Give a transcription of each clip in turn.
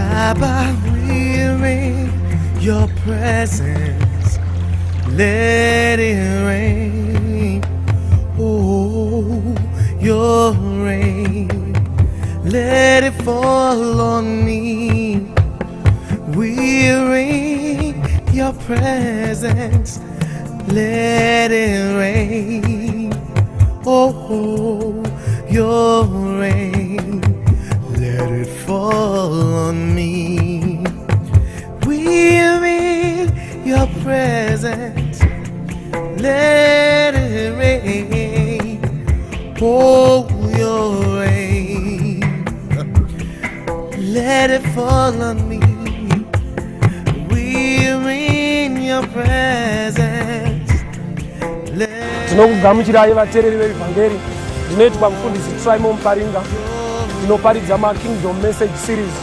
Baba, we're in your presence. Let it rain. Oh, your rain. Let it fall on me. We're in your presence. Let it rain. Oh, your rain. Let it fall on me. We're in your presence. Let it rain. Oh, your rain. Let it fall on me. We're in your presence. Let Tinokugamuchirai, vateereri vevhangeri. Ndinoitwa Mufundisi Trimo Muparinga, ndinoparidza maKingdom Message Series.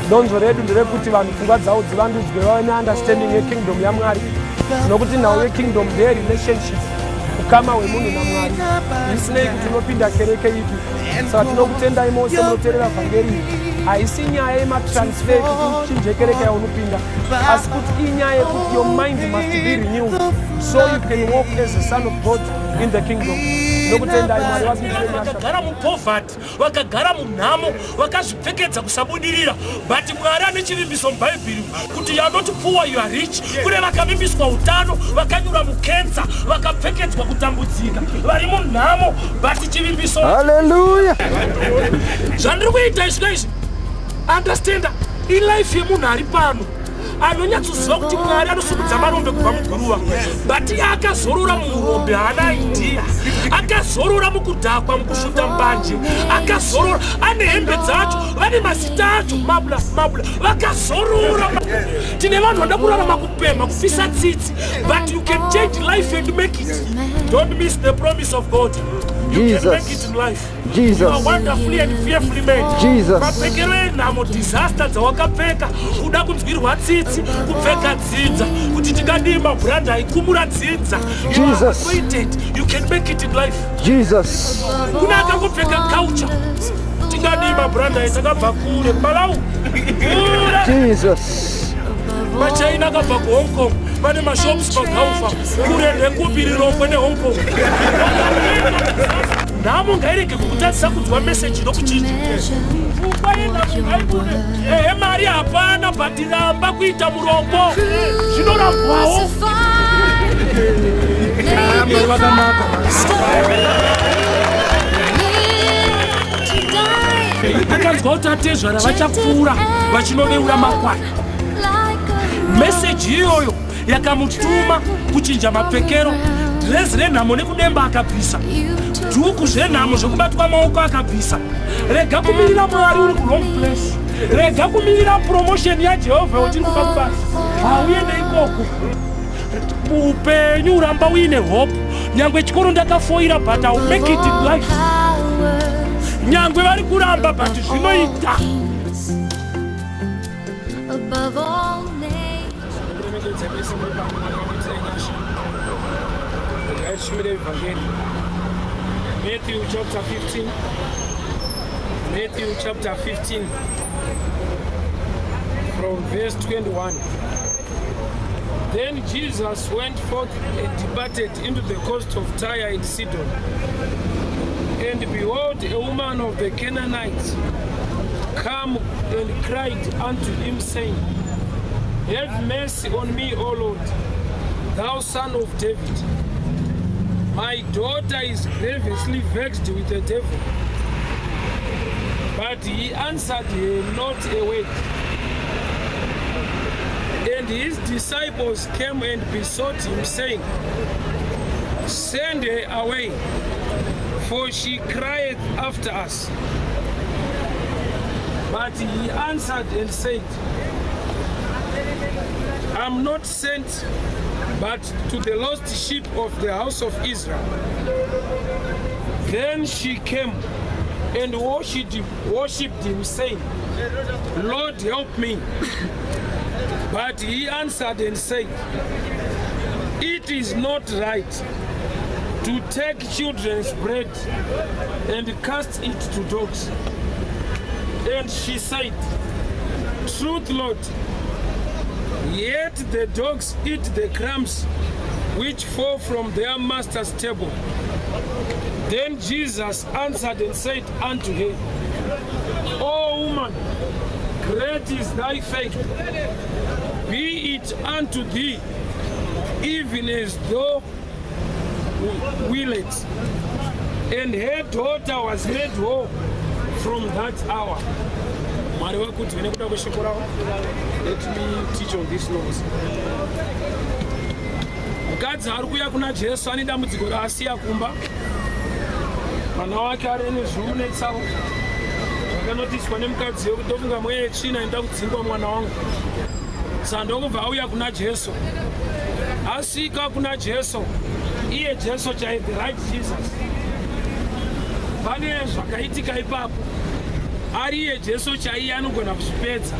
Donzvo redu nderekuti vanhu pfungwa dzavo dzivandudzwe, vave neunderstanding yekingdom yaMwari, nokuti nhau yekingdom ndeyerelationship, ukama hwemunhu naMwari, zvisinei kuti unopinda kereke ipi. Saka tinokutendai mose munoteerera vhangeri iyi. Haisi nyaya yematransfer kuti uchinje kereke yaunopinda, asi kuti inyaya yekuti your mind must be renewed so you can walk as a son of God in the kingdom. Nokutendai, Mwari vakuitire nyasha. Vakagara mupoverty, vakagara munhamo, vakazvipfekedza kusabudirira, but Mwari ane chivimbiso mubhaibheri kuti you are not poor, you are rich. Kune vakavimbiswa utano, vakanyura mukensa, vakapfekedzwa kutambudzika, vari munhamo, but chivimbiso Haleluya. Zvandiri kuita izvika izvi, understanda, ilife yemunhu ari pano anonyatsoziva kuti Mwari anosumudza marombe kubva muguruva, but iye akazorora muurombe, haana idea. Akazorora mukudhakwa, mukusvuta mbanje, akazorora ane hembe dzacho, vane mazita acho, mabla mabla, vakazorora. Tine vanhu vanoda kurarama kupemha, kupisa tsitsi, but you can change life and make it. Don't miss the promise of God. You can Jesus. make it in life. Jesus. You are wonderfully and fearfully made. Jesus. Mapfekero enhamo, disaster dzawakapfeka, kuda kunzwirwa tsitsi, kupfeka dzinza kuti tingadii, mabrand aikumura dzinza. You are Jesus. anointed. You can make it in life. Jesus. Kuna akangopfeka culture, tingadii, mabrand aitakabva kure, Malau kure. Jesus. MaChina akabva kuHong Kong, vane mashops pagaufa kure ndekupi, rirongwe neHong Kong. Nhamo ngairege kukutadzisa kunzwa meseji nokuchinja pfungwa yenhamo, ngaibude. Ehe, mari hapana, but ramba kuita murombo, zvinorambwawo. Mwari vakanaka. Akanzwa kuti atezvara vachapfuura vachinoveura makwai. Meseji iyoyo yakamutuma kuchinja mapfekero. Dhirezi renhamo nekudemba akabvisa, dhuku zvenhamo zvekubatwa maoko akabvisa. Rega kumirira Mwari uri kuwrong place. Rega kumirira promotion yaJehovha uchiri kuba kubasa, hauende ikoko. Upenyu, uramba uine hope. Nyangwe chikoro ndakafoira, but I'll make it in life. Nyangwe vari kuramba, but zvinoita. Above all names. Kuremekedza mese muri pano, Mwari vakuitire nyasha. Regai tishumire vhangeri. Matthew chapter 15, Matthew chapter 15 from verse 21. Then Jesus went forth and departed into the coast of Tyre and Sidon. And behold, a woman of the Canaanites come and cried unto him, saying, "Have mercy on me, O Lord, thou Son of David. My daughter is grievously vexed with the devil." But he answered her not a word. And his disciples came and besought him, saying, "Send her away, for she crieth after us." But he answered and said, "I'm not sent but to the lost sheep of the house of Israel." Then she came and worshipped him, saying, "Lord, help me." But he answered and said, "It is not right to take children's bread and cast it to dogs." And she said, Truth, Lord, yet the dogs eat the crumbs which fall from their master's table. Then Jesus answered and said unto her, O woman, great is thy faith. Be it unto thee even as thou wilt. And her daughter was made whole from that hour. Mwari vakudzwe nekuda kweshoko ravo. Let me teach on this note. Mukadzi ari kuuya kuna Jesu ane dambudziko raasiya kumba. Mwana wake ari nezvimunetsawo zvakanotiswa nemukadzi wekuti ndofunga mweya yetsvina inoda kudzingwa mwana wangu. Saka ndokubva auya kuna Jesu. Asvika kuna Jesu, iye Jesu chaiye, the right Jesus. Pane zvakaitika ipapo. Ari iye Jesu chaiye anogona kuzvipedza.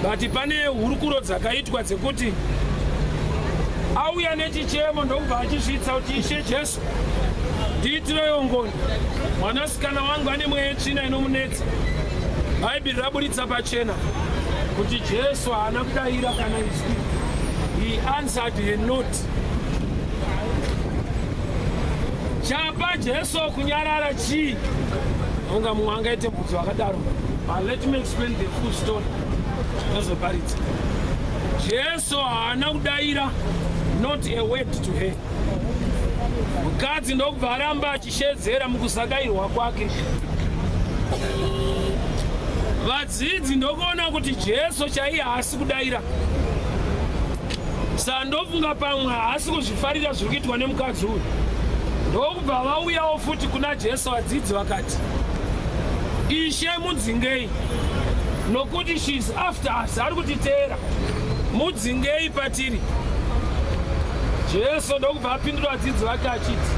But pane hurukuro dzakaitwa dzekuti auya nechichemo ndokubva achisvitsa kuti Ishe Jesu, ndiitirewo ngoni, mwanasikana wangu ane mweya yetsvina inomunetsa. Bhaibheri raburitsa pachena kuti Jesu haana kudayira kana izwi. He answered her not. Chapa Jesu kunyarara chii? Unga mumwe angaite mubvunzo wakadaro. But let me explain the full story. Ndozoparidza. Jesu haana kudayira, not a word to her. Mukadzi ndokubva aramba achishedzera mukusakairwa kwake. Vadzidzi ndokuona kuti Jesu chaiye haasi kudayira. Saka ndofunga pamwe haasi kuzvifarira zviri kuitwa nemukadzi uyu. Ndokubva vauyawo futi kuna Jesu vadzidzi vakati, Ishe mudzingei, nokuti she is after us, ari kutiteera, mudzingei patiri. Jesu ndokubva apindura vadzidzi vake achiti,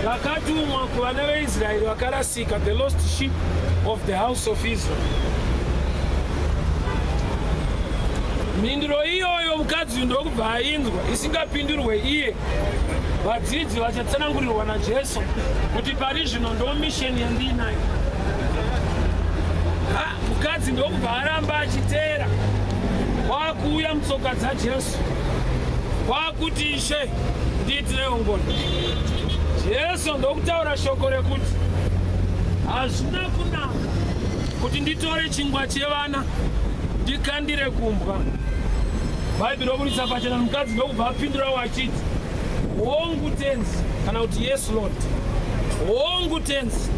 ndakatumwa kuvana veIsraeri vakarasika, the lost sheep of the house of Israel. Mhinduro iyoyo mukadzi uyu ndokubva ainzwa isingapindurwe iye. Vadzidzi vachatsanangurirwa naJesu kuti pari zvino ndo mission yandiinayo. Mukadzi ndokubva aramba achiteera, kwakuuya mutsoka dzaJesu, kwakuti Ishe ndiitirewo ngoni. Jesu ndokutaura shoko rekuti hazvina kunaka kuti nditore chingwa chevana ndikandire kumbwa. Bhaibheri roburitsa pachena, mukadzi ndokubva apindurawo achiti, hongu tenzi, kana kuti yes Lord, hongu tenzi,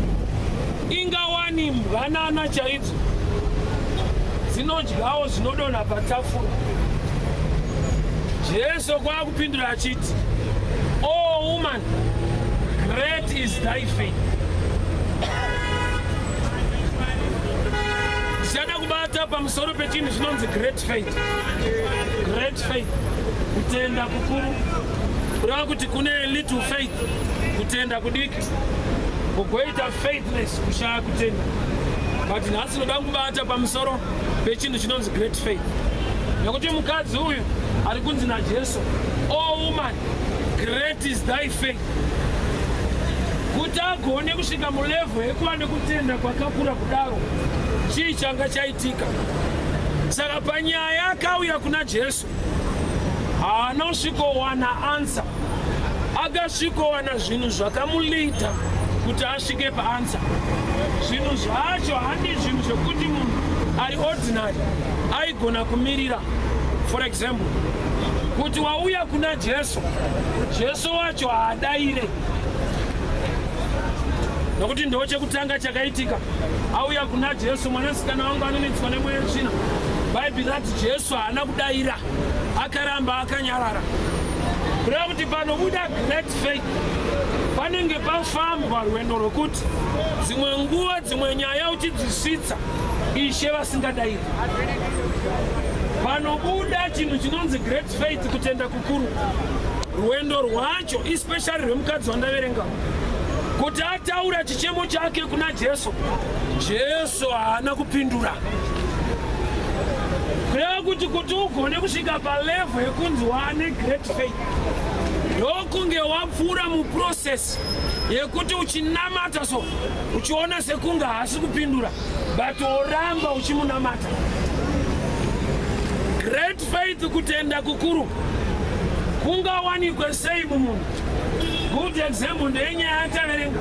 ingawani mbwanana chaidzo dzinodyawo zvinodonha patafura. Jesu kwakupindura achiti, O woman, great is thy faith. Ndichada kubata pamusoro pechinhu chinonzi great faith. Great faith, kutenda kukuru. Kureva kuti kune little faith, kutenda kudiki, kugoita faithless, kushaya kutenda. But nhasi ndoda kubata pamusoro pechinhu chinonzi great faith, nekuti mukadzi uyu ari kunzi naJesu, O woman, great is thy faith. Kuti agone kusvika mulevel yekuva nekutenda kwakakura kudaro, chii changa chaitika? Saka panyaya akauya kuna Jesu haana kusvikowana answer, akasvikowana zvinhu zvakamuleada kuti asvike paanswer. Zvinhu zvacho handi zvinhu zvekuti munhu ari ordinary aigona kumirira. For example, kuti wauya kuna Jesu, Jesu wacho haadaire, nokuti ndo chekutanga chakaitika. Auya kuna Jesu, mwanasikana wangu anonetswa nemweya tsvina. Bhaibheri rati Jesu haana kudayira, akaramba akanyarara. Kureva kuti panobuda great faith panenge pafambwa rwendo rwekuti dzimwe nguva dzimwe nyaya uchidzisvitsa Ishe vasingadayiri. Panobuda chinhu chinonzi great faith, kutenda kukuru, rwendo rwacho, especially rwemukadzi wandaverenga, kuti ataura chichemo chake kuna Jesu, Jesu haana kupindura. Kureva kuti ugone kusvika palevel yekunzi waane great faith, Ndokunge wapfuura muprocess yekuti uchinamata so uchiona sekunge haasi kupindura, but woramba uchimunamata. Great faith, kutenda kukuru, kungawanikwe sei mumunhu? Good example ndeyenyaya yataverenga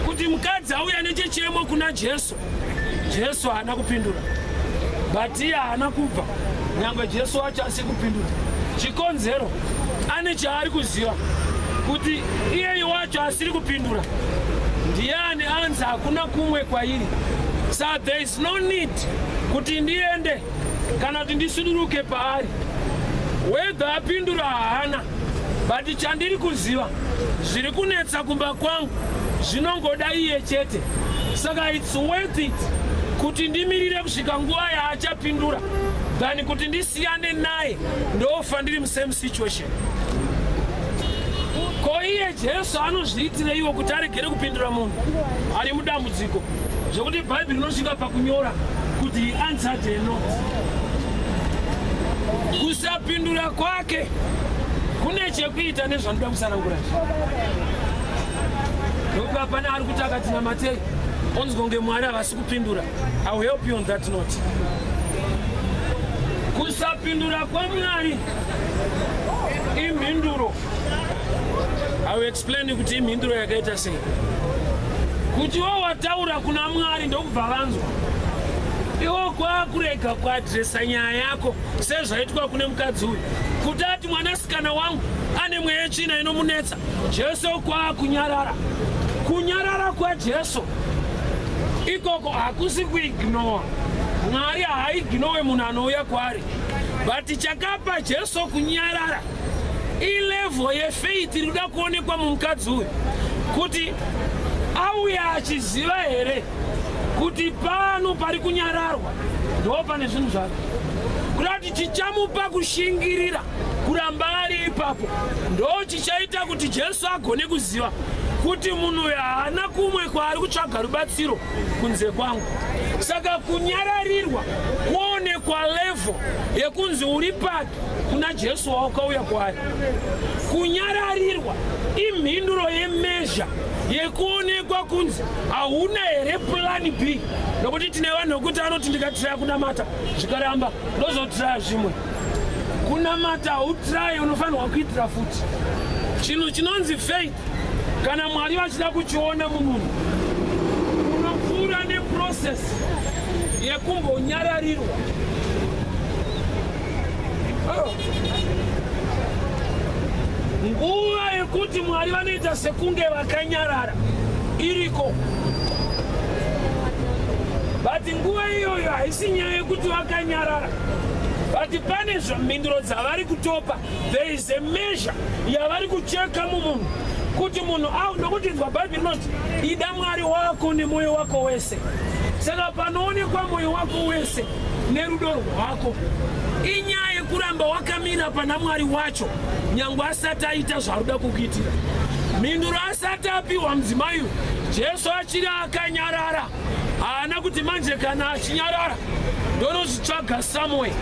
kuti mukadzi auya nechichemo kuna Jesu. Jesu haana kupindura, but iye haana kubva nyange Jesu wacho asi kupindura. Chikonzero, ane chaari kuziva kuti iyeyi wacho asiri kupindura ndiani. Anzi hakuna kumwe kwairi, so there is no need kuti ndiende kana kuti ndisuduruke paari. Whether apindura haana, but chandiri kuziva, zviri kunetsa kumba kwangu zvinongoda iye chete. Saka it's worth it kuti ndimirire kusvika nguva yaachapindura than kuti ndisiyane naye ndofa ndiri musame situation. Ko iye Jesu anozviitireiwo kuti aregere kupindura munhu ari mudambudziko, zvekuti Bhaibheri rinosvika pakunyora kuti he answered not? Kusapindura kwake kune chekuita nezvanoda kusanangura izvi, nokuti hapana ari kuti akati namatei onzwa kunge Mwari havasi kupindura. I will help you on that note. Kusapindura kwaMwari imhinduro. I will explain kuti imhinduro yakaita sei, kuti iwo wataura kuna Mwari ndokubva vanzwa, iwo kwakurega kuaddressa nyaya yako, sezvaitwa kune mukadzi uyu, kuti ati mwanasikana wangu ane mweya yetsvina inomunetsa, Jesu kwakunyarara. Kunyarara kwaJesu ikoko hakusi kuignora. Mwari haaignore munhu anouya kwaari, but chakapa Jesu kunyarara ilevel yefaith iri kuda kuonekwa mumukadzi uyu, kuti auya achiziva here kuti pano pari kunyararwa ndo pane zvinhu zvake, kuda kuti chichamupa kushingirira kuramba ari ipapo ndo chichaita kuti Jesu agone kuziva kuti munhu uyu haana kumwe kwaari kutsvaga rubatsiro kunze kwangu. Saka kunyararirwa kuonekwa level yekunzi uri papi kuna Jesu wawakauya kwaari. Kunyararirwa imhinduro yemeasure yekuonekwa kunzi hauna here plan B, nokuti tine vanhu vekuti anoti ndikatraya kunamata zvikaramba, ndozotraya zvimwe. Kunamata hautrayi, unofanirwa kuitira futi. Chinhu chinonzi faith, kana Mwari vachida kuchiona mumunhu, unopfuura neprocess yekumbonyararirwa. Oh. Nguva yekuti Mwari vanoita sekunge vakanyarara iriko, but nguva iyoyo haisi nyaya yekuti vakanyarara, but pane mhinduro dzavari kutopa. There is a measure yavari kucheka mumunhu kuti munhu au, nokuti nzwa, Bhaibheri rinoti ida Mwari wako nemwoyo wako wese. Saka panoonekwa mwoyo wako wese nerudo rwako inyaya yekuramba wakamira pana Mwari wacho nyange asati aita zvaruda kukuitira. Mhinduro asati apiwa mudzimai uyu, Jesu achiri akanyarara. Haana kuti manje kana achinyarara ndonozvitsvaga somewhere,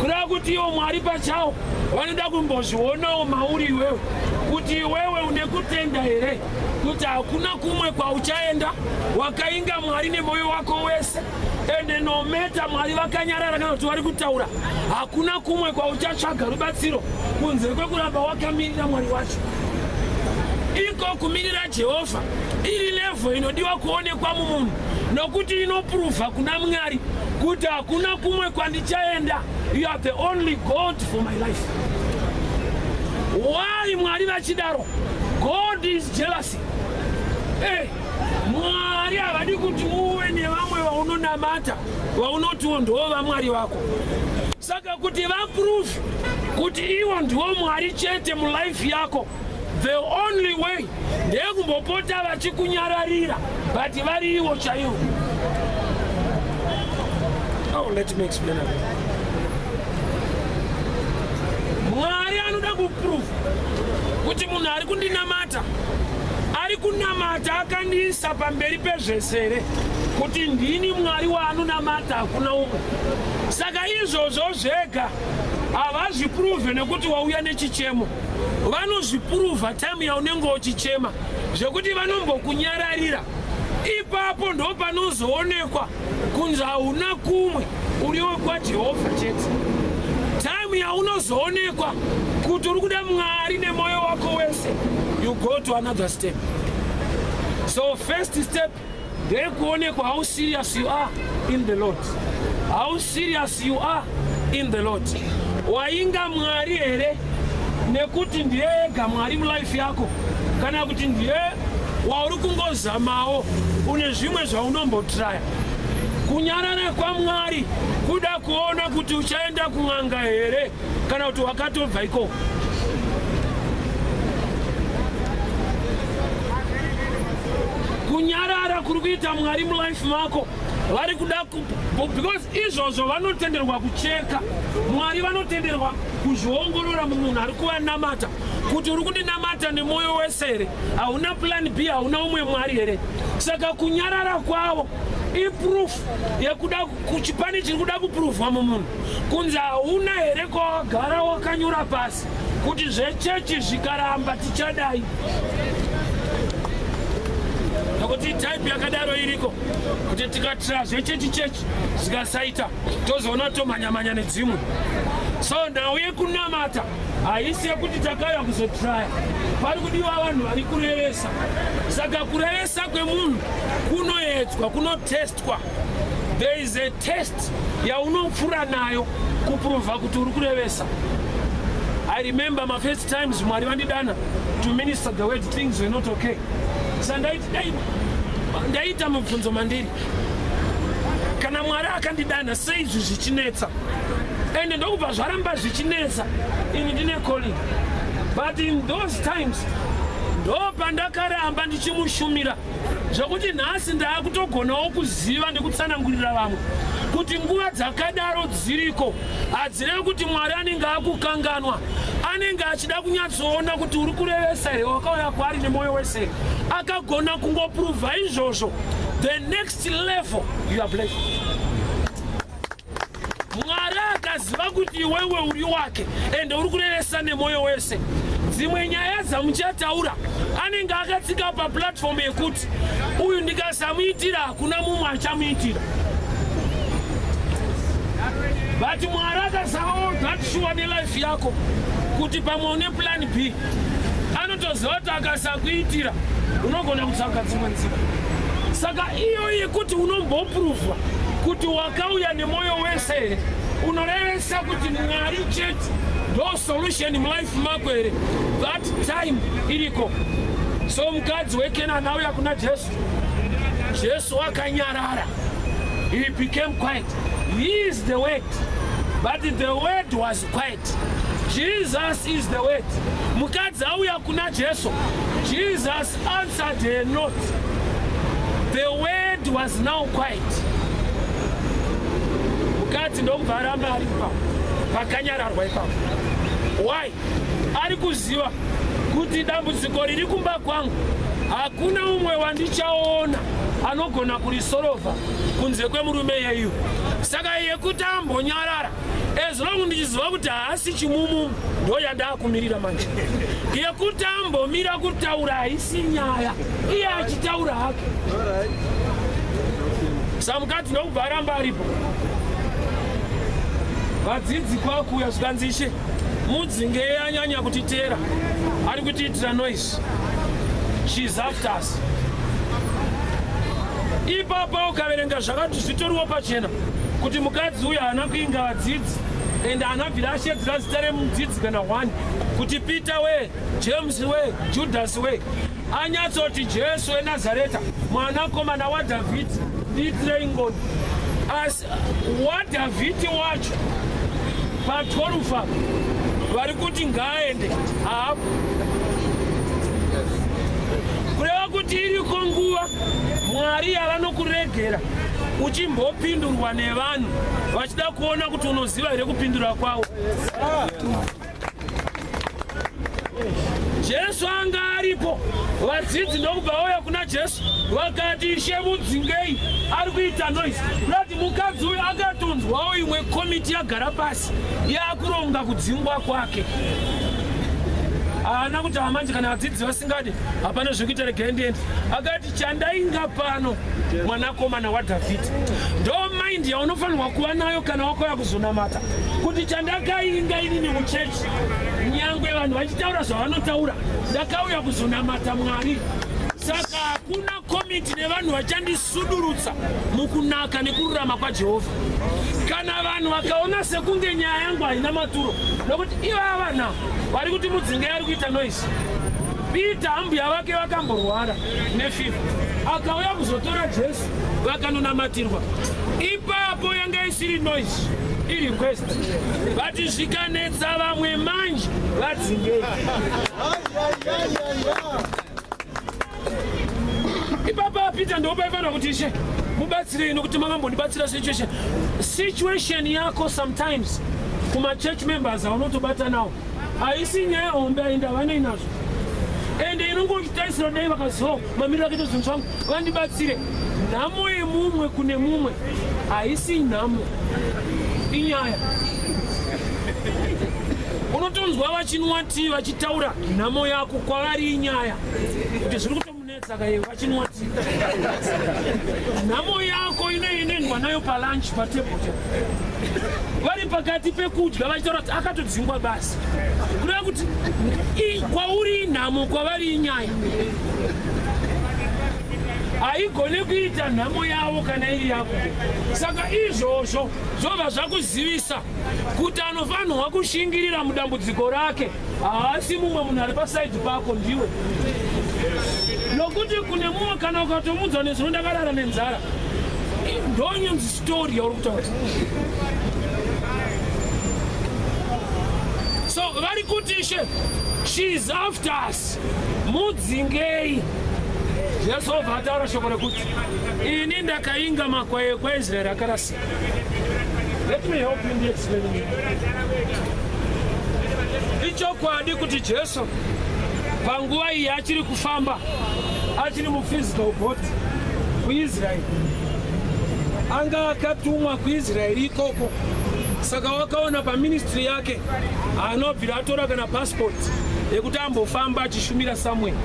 kureva kuti iwo Mwari pachawo vanoda kumbozvionawo mauri iwewe, kuti iwewe une kutenda here kuti hakuna kumwe kwauchaenda, wakainga Mwari nemwoyo wako wese, ende no matter Mwari vakanyarara kana kuti vari kutaura, hakuna kumwe kwauchatsvaga rubatsiro kunze kwekuramba wakamirira Mwari wacho. Iko kumirira Jehovha iri level inodiwa kuonekwa mumunhu, nokuti inoprova kuna Mwari kuti hakuna kumwe kwandichaenda, you are the only God for my life. Why Mwari vachidaro? God is jealousy. Hey, Mwari havadi kuti uve nevamwe vaunonamata vaunotiwo ndo vamwari vako. Saka kuti vaprove kuti iwo ndiwo Mwari chete mulife yako, the only way ndeyekumbopota vachikunyararira, but vari iwo chaiwo. Oh, let me explain again. Mwari anoda kuprove kuti munhu ari kundinamata ari kunamata akandiisa pamberi pezvesere. Kuti ndini Mwari waanonamata, hakuna umwe. Saka izvozvo zvega havazviprove nekuti wauya nechichemo. Vanozviprova time yaunenge uchichema, zvekuti vanombokunyararira ipapo, ndo panozoonekwa kunzi hauna kumwe, uriwe kwaJehovha chete. Time yaunozoonekwa kuti uri kuda Mwari nemwoyo wako wese, you go to another step. So first step ndeyekuonekwa how serious you are in the Lord, how serious you are in the Lord. Wainga Mwari here nekuti ndiye ega Mwari mulife yako, kana kuti ndiye wauri kungozamawo, une zvimwe zvaunombotraya? Kunyarara kwaMwari kuda kuona kuti uchaenda kun'anga here kana kuti wakatobva ikoko. Kunyarara kuri kuita Mwari mulife mako, vari kuda, because izvozvo vanotenderwa kucheka. Mwari vanotenderwa kuzviongorora mumunhu ari kuvanamata kuti uri kundinamata nemwoyo wese here, hauna plan B, hauna umwe Mwari here? Saka kunyarara kwavo iproof yekuda pane chiri kuda kuprovwa mumunhu, kunzi hauna here kwawagara wakanyora pasi kuti zvechechi zvikaramba tichadai? Nokuti type yakadaro iriko, kuti tikatira zvechechi, chechi zvikasaita, tozoona tomhanyamhanya nedzimwe. So nhau yekunamata haisi yekuti takauya kuzotraya. Pari kudiwa vanhu vari kurevesa. Saka kurevesa kwemunhu kunoedzwa, kunotestwa. There is a test yaunopfuura nayo kuprova kuti uri kurevesa. I remember my first times Mwari vandidana to minister the word, things were not okay. Sa ndaita mubvunzo mandiri, kana Mwari akandidana, sei izvi zvichinetsa? Ende ndokubva zvaramba zvichinetsa, ini ndine calling. But in those times ndo pandakaramba ndichimushumira, zvokuti nhasi ndaakutogonawo kuziva nekutsanangurira vamwe kuti nguva dzakadaro dziriko. Hadzirevi kuti Mwari anenge akukanganwa, anenge achida kunyatsoona kuti uri kurevesa here, wakauya kwaari nemwoyo wese. Akagona kungoprova izvozvo, the next level you are blessed. Mwari akaziva kuti iwewe uri wake ende uri kurevesa nemwoyo wese, dzimwe nyaya dzamuchataura anenge akatsika paplatform yekuti uyu ndikasamuitira hakuna mumwe achamuitira. But Mwari akasavawo that sure nelife yako kuti pamwe une plan B, anotoziva kuti akasakuitira unogona kutsvaga dzimwe nzira. Saka iyo yekuti unomboprovwa kuti wakauya nemwoyo wese here, unorevesa kuti Mwari chete ndo solution mulife mako here, that time iriko. So mukadzi weKenani auya kuna Jesu, Jesu akanyarara. He became quiet. He is the word, but the word was quiet. Jesus is the word. Mukadzi auya kuna Jesu, Jesus answered her not. The word was now quiet. Mukadzi ndokubva aramba ari ipapo pakanyararwa ipapo. Why? Ari kuziva kuti dambudziko riri kumba kwangu hakuna umwe wandichaona anogona kurisolva kunze kwemurume yeyu. Saka yekuti ambonyarara, as long ndichiziva kuti haasi chimumumu, ndo yandaakumirira manje. Yekuti ambomira kutaura haisi nyaya, iye achitaura hake. Samukadzi ndokubva aramba aripo. Vadzidzi kwakuuya, zvikanzi, "Ishe, mudzinge, anyanya kutiteera, ari kutiitira noise, she's after us." Ipapo ukaverenga zvakati zvitoriwo pachena kuti mukadzi uyu haana kuinga vadzidzi, ende haana bvira ashedzera zita remudzidzi kana 1 kuti Peter we, James we, Judas we. Anyatsoti, "Jesu weNazareta, mwanakomana waDhavhidhi, ndiitirei ngoni." Asi waDhavhidhi wacho pa12 apa vari kuti ngaaende haapo. Kureva kuti iriko nguva Mwari yavanokuregera uchimbopindurwa nevanhu vachida kuona kuti unoziva here kupindura kwavo. Jesu anga aripo, vadzidzi ndokubva vauya kuna Jesu vakati, Ishe, mudzingei, ari kuita noise. Kurati mukadzi uyu akatonzwawo imwe komiti yagara pasi yakuronga kudzingwa kwake. Haana kuti hamanje kana vadzidzi vasingadi hapana zvekuita, regai ndiende. Akati, chandainga pano mwanakomana waDhavhidhi. Ndo mind yaunofanirwa kuva nayo kana wakauya kuzonamata, kuti chandakainga inini muchechi, nyangwe vanhu vachitaura zvavanotaura, ndakauya kuzonamata Mwari. Saka hakuna komiti nevanhu vachandisudurutsa mukunaka nekururama kwaJehovha. Kana vanhu vakaona sekunge nyaya yangu haina maturo, nokuti ivava vanhu vari kuti mudzinge ari kuita noise. Peter, ambuya vake vakamborwara nefever, akauya kuzotora Jesu, vakanonamatirwa ipapo. Yanga isiri noise, irequest. But zvikanetsa vamwe manje, vadzingei. Ipapa Peter ndopaifanira kuti, Ishe, mubatsirei, nokuti makambondibatsira. Situation yako sometimes kumachurch members aunotobata nawo haisi nyaya hombe, ainda vanei nazvo, ende inongochitarisira dai vakazivawo mamiriro akaita zvinhu zvangu, vandibatsire. Nhamo yemumwe kune mumwe haisi nhamo, inyaya. Unotonzwa vachinwa tii vachitaura nhamo yako, kwavari inyaya, kuti zviri kutomunetsa kaye vachinwa tii. Nhamo yako inoendwa nayo palunch patable, vari pakati pekudya vachitaura kuti akatodzingwa basi. Kureva kuti kwauri inhamo, kwavari inyaya. Haigone kuita nhamo yavo kana iri yako. Saka izvozvo zvobva zvakuzivisa kuti anofanirwa kushingirira mudambudziko rake haasi mumwe munhu ari paside pako, ndiwe. Nokuti kune mumwe kana ukatomudza nezvino, ndakarara nenzara, ndonyonzi story yauri kutaura. So vari kuti, Ishe, she is after us, mudzingei. Jesu obva ataura shoko rekuti, ini ndakainga makwai ekwaIsraeri akarasika. Let me help you in the explaining. Ichokwadi kuti Jesu panguva iyi achiri kufamba, achiri muphysical body kuIsraeri, anga akatumwa kuIsraeri ikoko. Saka wakaona paministry yake anobvira atora kana passport yekuti ambofamba achishumira somewhere.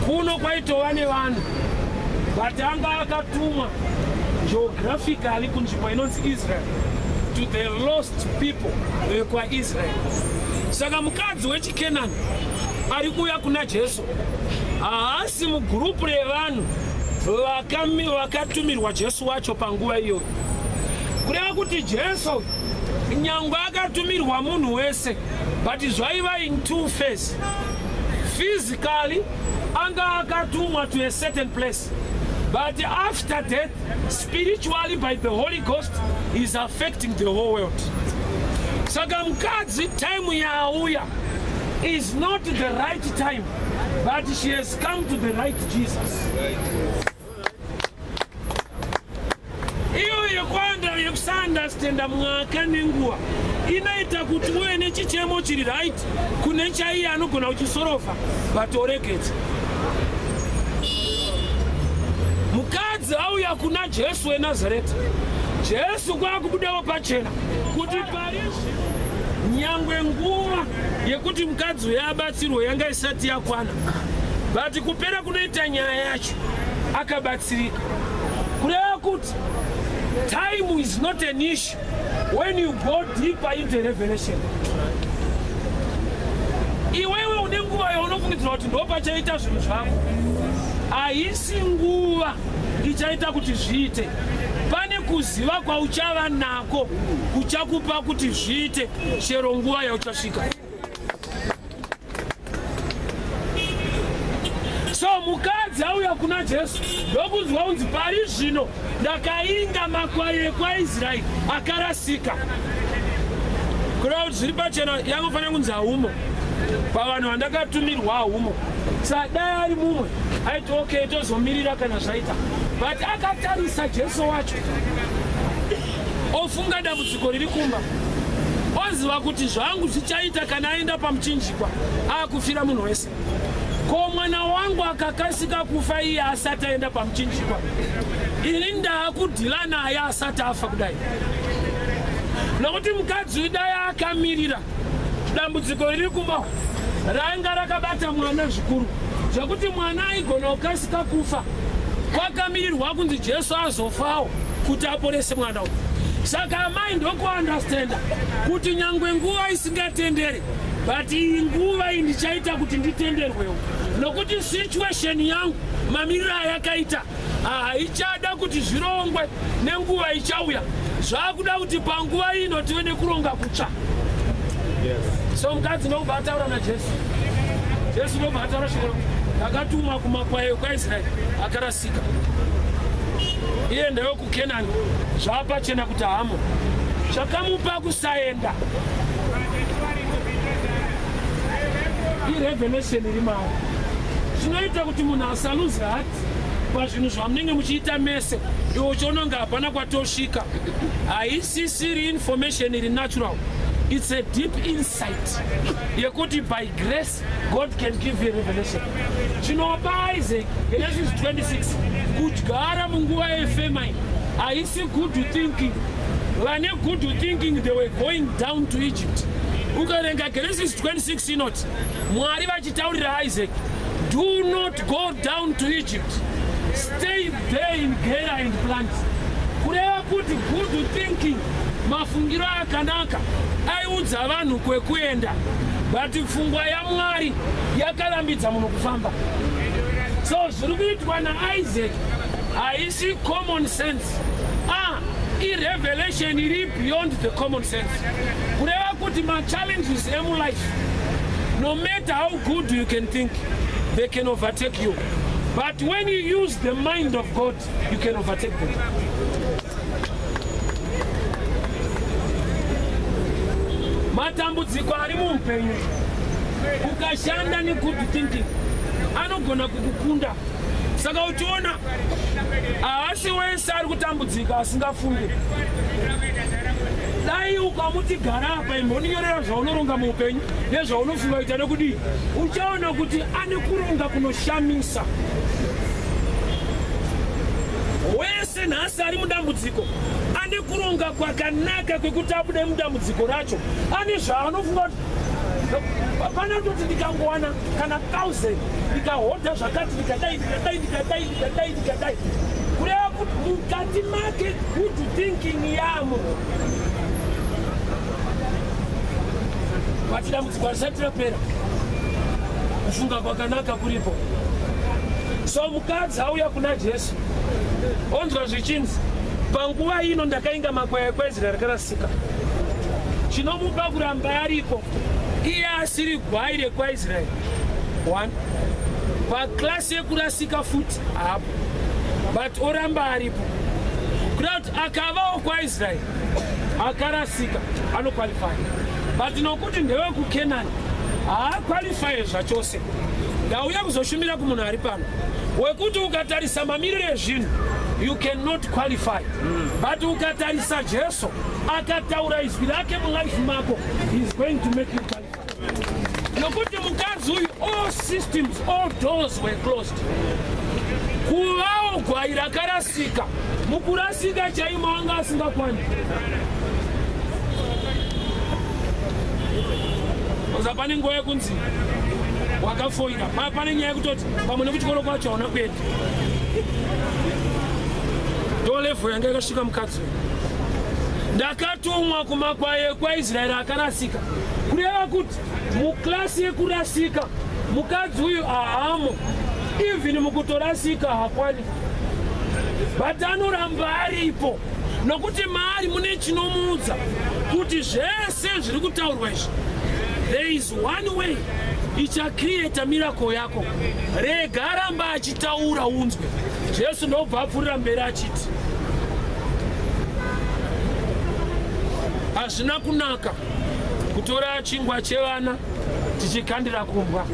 Kuno kwaitova nevanhu, but anga akatumwa geographically kunzvimbo inonzi Israel, to the lost people vekwaIsrael. Saka mukadzi wechiKenani ari kuuya kuna Jesu haasi mugurupu revanhu vakatumirwa Jesu wacho panguva iyoyo. Kureva kuti Jesu nyangwe akatumirwa munhu wese, but zvaiva in two phase. Physically anga akatumwa to a certain place, but after death, spiritually by the Holy Ghost is affecting the whole world. Saka mukadzi time yaauya is not the right time, but she has come to the right Jesus. Iyo yekwanda yekusaunderstanda mwaka nenguva inoita kuti uve nechichemo chiri right kune chaiye anogona kuchisorova, but oregedza. Mukadzi auya kuna Jesu weNazareta, Jesu kwakubudawo pachena kuti parizvi nyangwe nguva yekuti mukadzi uyo abatsirwe yanga isati yakwana, but kupera kunoita nyaya yacho akabatsirika. Kureva kuti time is not an issue when you go deeper into revelation. Iwewe une nguva yaunofungidzira kuti ndo pachaita zvinhu zvako, haisi nguva ichaita kuti zviite. Pane kuziva kwauchava nako kuchakupa kuti zviite chero nguva yauchasvika. So mukadzi auya kuna Jesu, ndokunzwa unzi, pari zvino ndakainga makwai ekwaIsraeri akarasika. Kureva kuti zviri pachena yangofanira kunzi haumo pavanhu vandakatumirwa, haumo. Sa dai ari mumwe aiti, okay, tozomirira kana zvaita. But akatarisa Jesu wacho, ofunga dambudziko riri kumba, onzi Aiziva kuti zvangu zvichaita kana aenda pamuchinjikwa akufira munhu wese. Ko mwana wangu akakasika kufa iye asati aenda pamuchinjikwa, ini ndaakudhila naye asati afa kudai. Nokuti mukadzi uyu dai akamirira dambudziko riri kumba rainga rakabata mwana zvikuru zvekuti mwana aigona kukasika kufa, kwakamirirwa kunzi Jesu azofawo kuti aporese mwana uyu. Saka amai ndokuandastenda kuti nyangwe nguva isingatenderi, but iyi nguva iyi ndichaita kuti nditenderwewo, nokuti situation yangu mamiriro ayakaita haichada kuti zvirongwe nenguva ichauya, zvakuda kuti panguva ino tive nekuronga kutsva. So mukadzi ndokubva ataura naJesu. Jesu ndobva ataura shoko, ndakatumwa kumakwai ekwaIsraeri akarasika. Iye ndewekuKenani, zvapachena kuti hamo chakamupa kusaenda irevelation iri maari. Zvinoita kuti munhu asaluze heart pazvinhu zvamunenge muchiita mese, iwe uchiona kunge hapana kwatosvika. Haisisiri information iri natural, it's a deep insight yekuti by grace God can give you a revelation. Chinopa Isaac, Genesis 26, kudyara munguva yefamine haisi good thinking. Vane good thinking, they were going down to Egypt. Ukaverenga Genesis 26 inoti Mwari vachitaurira Isaac, "Do not go down to Egypt, stay there in Gera and plant." Kureva kuti good thinking, mafungiro akanaka aiudza vanhu kwekuenda, but pfungwa yaMwari yakarambidza munhu kufamba. So zviri kuitwa naIsaac haisi common sense, irevelation iri beyond the common sense. Kureva kuti machallenges emulife, no matter how good you can think, they can overtake you, but when you use the mind of God, you can overtake them. Matambudziko ari muupenyu, ukashanda negood thinking, anogona kukukunda. Saka uchiona haasi wese ari kutambudzika asingafungi. Dai ukamuti gara apa, imbondinyorera zvaunoronga muupenyu nezvaunofunga kuita nekudii, uchaona kuti ane kuronga kunoshamisa. Wese nhasi ari mudambudziko ane kuronga kwakanaka kwekuti abude mudambudziko racho. Ane zvaanofunga kuti pana kutoti ndikangowana kana 1000, ndikahodha zvakati, ndikadai, ndikadai, ndikadai, ndikadai, ndikadai. Kureva kuti mukati make good thinking yamo, but dambudziko harisati rapera, kufunga kwakanaka kuripo. So mukadzi auya kuna Jesu, onzwa zvichinzi panguva ino ndakainga makwai ekwaIsraeri rakarasika. Chinomupa kuramba ariko iye asiri gwai rekwaIsraeri, one paklasi yekurasika futi hapo, but oramba aripo, kuda kuti akavawo kwaIsraeri akarasika anoqualify, but nokuti ndewekuKenani haaqualify zvachose. Ndauya kuzoshumira kumunhu ari pano wekuti ukatarisa mamiriro ezvinhu, you cannot qualify, but ukatarisa Jesu akataura izwi rake mulife mako, he is going to make you qualify. Nokuti mukadzi uyu, all systems, all doors were closed. Kuvawo gwai rakarasika, mukurasika chaimo anga asingakwani. Oza pane nguva yekunzi wakafoira, pane nyaya yekutoti pamwe nekuchikoro kwacho hauna kuenda. Ndo level yanga yakasvika mukadzi uyu. Ndakatumwa kumakwai ekwaIsraeri akarasika, kureva kuti muklasi yekurasika mukadzi uyu ahamo. Even mukutorasika hakwani, but anoramba aripo nokuti maari mune chinomuudza kuti zvese zviri kutaurwa izvi, there is one way ichacreata miracle yako. Rega ramba achitaura unzwe. Jesu ndobva apfuurira mberi achiti hazvina kunaka kutora chingwa chevana tichikandira kumbwa.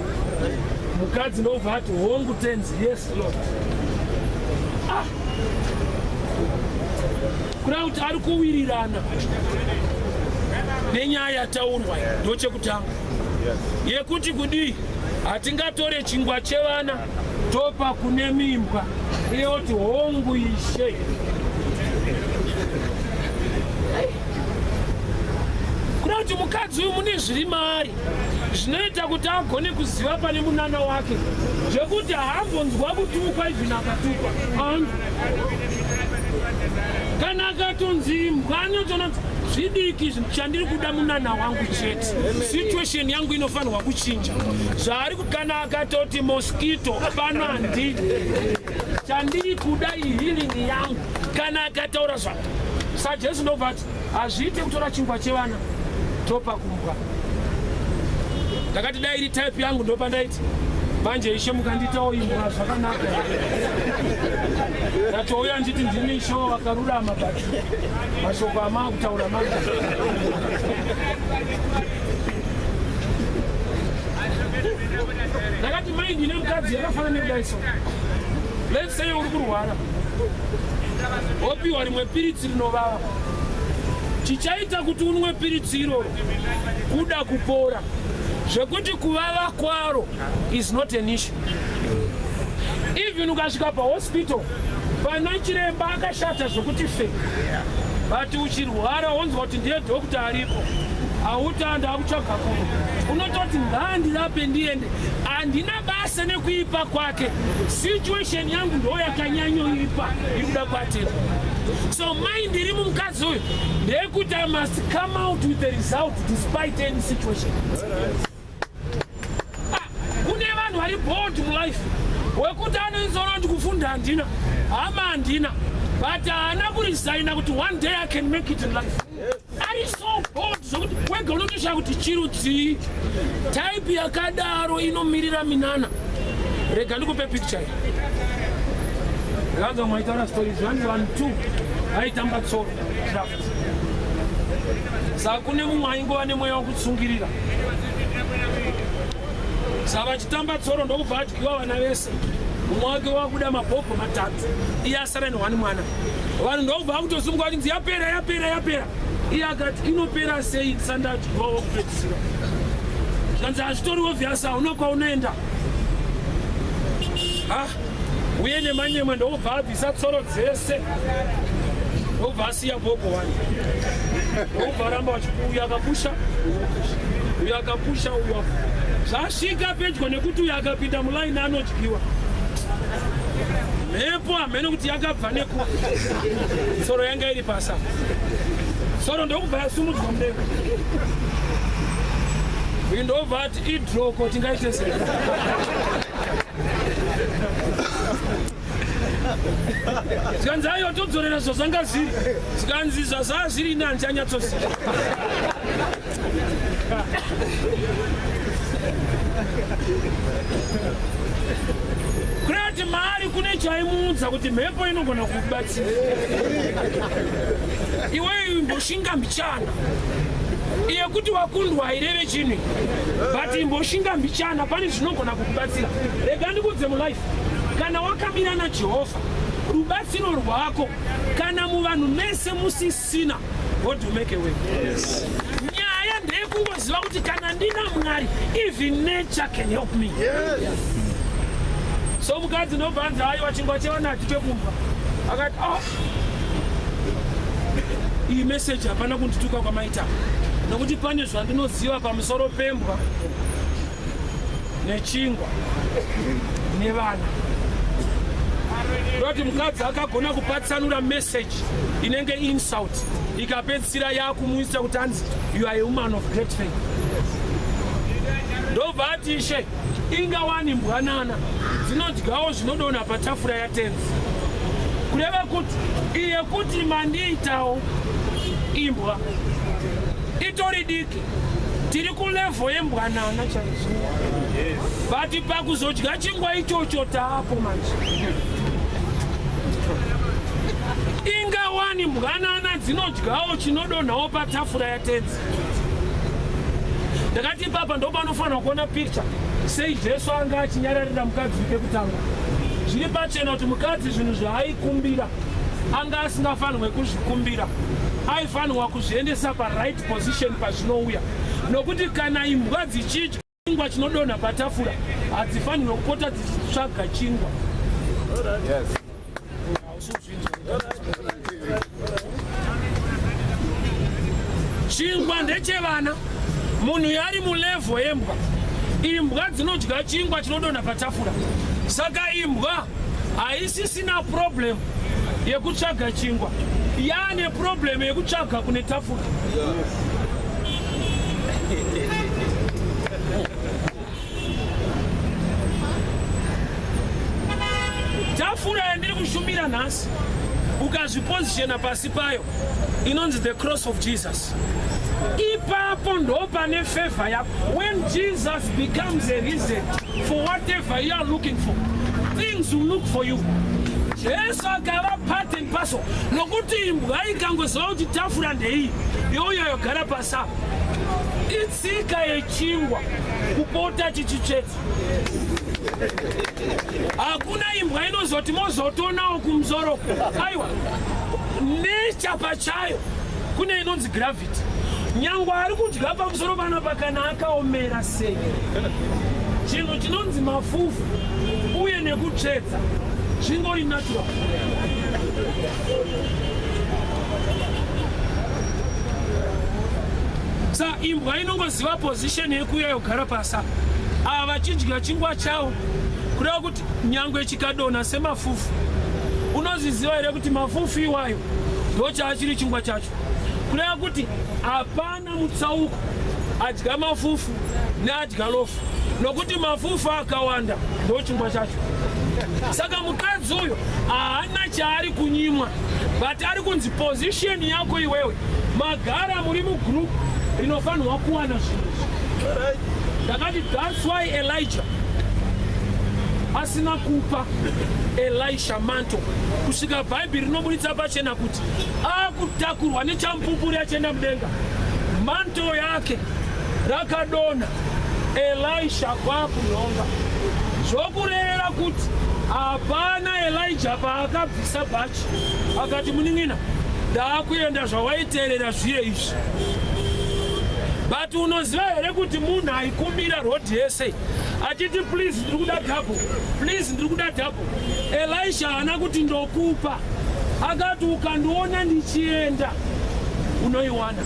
Mukadzi ndobva ati, "Hongu Tenzi, yes Lord." Ah! Kureva kuti ari kuwirirana. Nenyaya yataurwa ndochekutanga yekuti kudii, hatingatore chingwa chevana topa kune mimbwa. Iye oti, "Hongu Ishe." Kuda kuti mukadzi uyu mune zviri maari zvinoita kuti agone kuziva pane munana wake, zvekuti haambonzwa kutukwa. Even akatukwa anzwa, kana akatonzi imbwa, anotoona zvidiki. Chandiri kuda munana wangu chete, situation yangu inofanirwa kuchinja. Zvaari kana akatoti mosquito pano, handidi. Chandiri kuda ihealing yangu. Kana akataura zva saJesu, ndobva ati, "Hazviite kutora chingwa chevana topa kumbwa." Ndakati dai iri type yangu, ndopa ndaiti, "Manje Ishe, mukandiitawo imbwa zvakanaka." Ndatouya nditi ndimi Ishe wakarurama, but mashoko amaa kutaura manje. Ndakati mai, ndine mukadzi yakafanana nekudai. So let's say uri kurwara, wopiwa rimwe piritsi rinovava. Chichaita kuti unwe piritsi iroro kuda kupora, zvekuti kuvava kwaro is not an issue. Even ukasvika pahospital pana chiremba akashata zvokuti fe, but uchirwara wonzwa kuti ndiye doctor aripo, hauti andakutsvaga kuno, unototi ngaandirape ndiende, handina basa nekuipa kwake, situation yangu ndo yakanyanyoipa iri kuda kuatenda. So mind iri mumukadzi uyu ndeyekuti I must come out with the result despite any situation. Ah, kune vanhu vari bold mulife wekuti anoinzona kuti kufunda handina, hama handina, but haana kuresigna kuti one day I can make it in life. Ari so bold zvokuti wega unotoshaya kuti chirudzii. Type yakadaro inomirira minana. Rega ndikupe picture iyi. Ndakanzwa mwaitaura stories, vanzi vanhu two vaitamba tsoro, draft. Saka kune mumwe aingova nemweya wekutsungirira. Saka vachitamba tsoro, ndokubva adyiwa vana vese. Mumwe wake wakuda mabhobho matatu, iye asara nehwani mwana. Vanhu ndokubva vakutosimuka vachinzi, "Yapera, yapera, yapera." Iye akati, "Inopera sei ndisandadyiwa wokupedzisira?" Zvanzi, "Hazvitori obvious, hauna kwaunoenda." Ah, uye nemanyemwe, ndokubva abvisa tsoro dzese, ndokubva asiya bhobho wani, ndokubva aramba uyu akapusha, uyu akapusha, uyu. Zvasvika pedyo nekuti uyu akapinda mulaini anodyiwa, mhepo hamene kuti yakabva nekupi, tsoro yanga iri pasa, tsoro ndokubva yasumudzwa mudenga. Uyu ndobva ati, "Idroko, tingaite sei?" Zikanzi, "Aiwa, todzorera zvazvanga zviri." Zikanzi, "Zvazvaa zviri ini handichanyatsoziva." Kureva kuti maari kune chaimuudza kuti mhepo inogona kukubatsira iwe, imboshinga mbichana. Iye kuti wakundwa haireve chinhu, but imboshinga mbichana, pane zvinogona kukubatsira. Rega ndikudze, mulife kana wakamira naJehovha, rubatsiro rwako kana muvanhu mese musisina, God will make a way. Nyaya ndeyekungoziva kuti kana ndina Mwari, even nature can help me. So mukadzi ndobvanzi, "Aiwa, chingwa chevana hachipe kumbwa." Akati, "Oh, iyi meseji hapana kundituka kwamaita, nokuti pane zvandinoziva pamusoro pembwa nechingwa nevana." Ndoti mukadzi akagona kupatsanura meseji inenge insult, ikapedzisira yakumuisa kuti anzi, "You are a woman of great faith." Ndobva ati, "Ishe, ingawani mbwanana dzinodyawo zvinodonha patafura yatenzi." Kureva kuti iye kuti mandiitawo imbwa itori diki, tiri kulevel yembwanana chaizvo, but pakuzodya chingwa ichocho taapo manje. Ingawani mbwanana dzinodyawo chinodonhawo patafura yatenzi. Ndakati ipapa ndo panofanira kuona picture sei Jesu anga achinyararira mukadzi pekutanga. Zviri pachena kuti mukadzi zvinhu zvaaikumbira anga asingafanirwe kuzvikumbira. Aifanirwa kuzviendesa paright position pazvinouya, nokuti kana imbwa dzichidya chingwa chinodonha patafura, hadzifanirwe kupota dzichitsvaga chingwa. Chingwa ndechevana. Munhu yari mulevel yembwa. Imbwa dzinodya chingwa chinodonha patafura, saka imbwa haisisina problem yekutsvaga chingwa, yaane problem yekutsvaga kune tafura. Tafura yandiri kushumira nhasi, ukazvipozishena pasi payo, inonzi the cross of Jesus. Ipapo ndo pane favor yako. When Jesus becomes a reason for whatever you are looking for, things will look for you. Jesu akava part and parcel, nokuti imbwa ikangoziva kuti tafura ndeiyi, youya yogara pasi apo. Itsika yechingwa kupota chichitsvetsa. Hakuna imbwa inozoti mozotonawo kumusoro. Aiwa, nature pachayo kune inonzi gravity. Nyangwe ari kudya pamusoro panapa, kana akaomera sei, chinhu chinonzi mafufu uye nekutsvedza zvingori natural. Sa imbwa inongoziva position yekuuya yogara pasi apa, ava vachidya chingwa chavo, kureva kuti nyangwe chikadonha semafufu, unozviziva here kuti mafufu iwayo ndochaachiri chingwa chacho? Kureva kuti hapana mutsauko adya mafufu neadya loaf, nokuti mafufu akawanda ndochingwa chacho. Saka mukadzi uyo haana chaari kunyimwa, but ari kunzi position yako iwewe, magara muri mugroup rinofanirwa kuwana zvinhu izvi. Ndakati that's why Elijah asina kupa Elisha mantle kusvika Bhaibheri rinobuditsa pachena kuti akutakurwa nechamupupuri achienda mudenga, mantle yake rakadonha, Elisha kwakunhonga. Zvokurevera kuti hapana Elija paakabvisa bhachi akati, "Munin'ina, ndaakuenda, zvawaiteerera zviye izvi." But unoziva here kuti munhu aikumbira road yese achiti, "Please, ndiri kuda double, please, ndiri kuda double"? Elisha haana kuti, "Ndokupa." Akati, "Ukandiona ndichienda, unoiwana."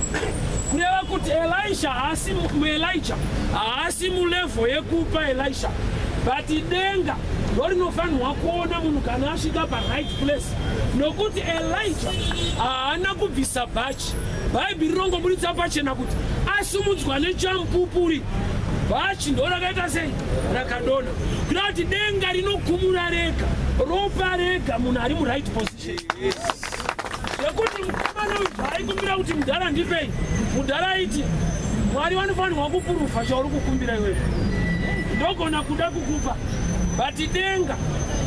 Kureva kuti Elisha haasi muelija, haasi mulevel yekupa Elisha, but denga ndo rinofanirwa kuona munhu kana asvika paright place, nokuti Elija haana kubvisa bhachi. Bhaibheri rinongobuditsa pachena kuti asumudzwa nechamupupuri, bhachi ndo rakaita sei? Rakadonha. Kureva kuti denga rinokumura rega, ropa rega munhu ari muright position. Zvekuti mukomana uyu aikumbira kuti, "Mudhara, ndipei," mudhara aiti, "Mwari vanofanirwa kupurufa chauri kukumbira iwewe. Ndogona kuda kukupa, but denga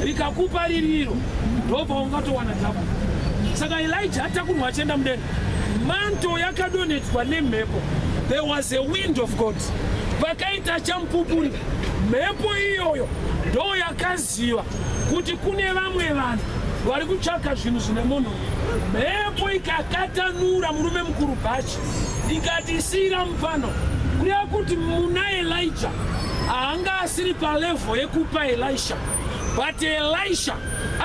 rikakupa ririro, ndopaungatowana double." Saka Elija atakurwa achienda mudenga, mantle yakadonhedzwa nemhepo. There was a wind of God, pakaita chamupupuri. Mhepo iyoyo ndo yakaziva kuti kune vamwe vanhu vari kutsvaka zvinhu zvine munhu. Mhepo ikakatanura murume mukuru bhachi, ikati, "Siyira mupano." Kureva kuti muna Elija haanga asiri palevel yekupa Elisha, but Elisha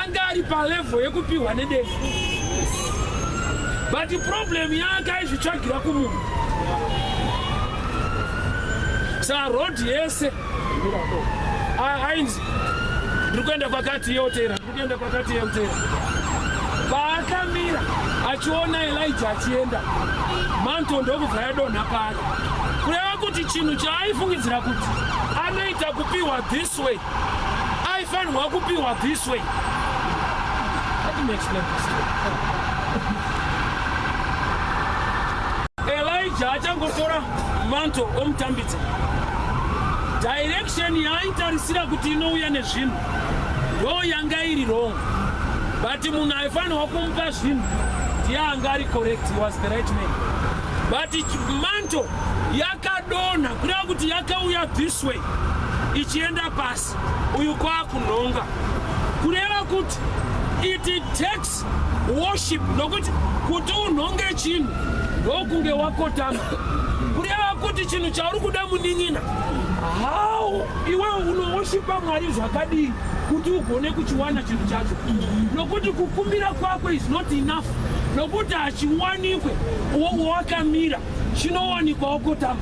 anga ari palevel yekupiwa nedenga. But problem yake, aizvitsvagira kumunhu. Sa road yese ainzi, "Ndiri kuenda kwakati," yotera, "Ndiri kuenda kwakati," yotera. Paakamira achiona Elija achienda, mantle ndokubva yadonha paari. Kureva kuti chinhu chaaifungidzira kuti anoita kupiwa this way, aifanirwa kupiwa this way. Let me explain this to you. Elijah achangotora mantle omutambidza, direction yaaitarisira kuti inouya nezvinhu ndo yanga iri wrong, but munhu aifanirwa kumupa zvinhu ndiye anga ari correct. He was the right man, but mantle yakadonha, kureva kuti yakauya this way ichienda pasi, uyu kwakunhonga. Kureva kuti It takes worship, nokuti kuti unhonge chinhu ndokunge wakotama, kureva kuti chinhu chauri kuda, munin'ina, how iwe unowoshipa Mwari zvakadii kuti ugone kuchiwana chinhu chacho? Nokuti kukumbira kwako is not enough, nokuti hachiwanikwe wakamira, chinowanikwa wakotama.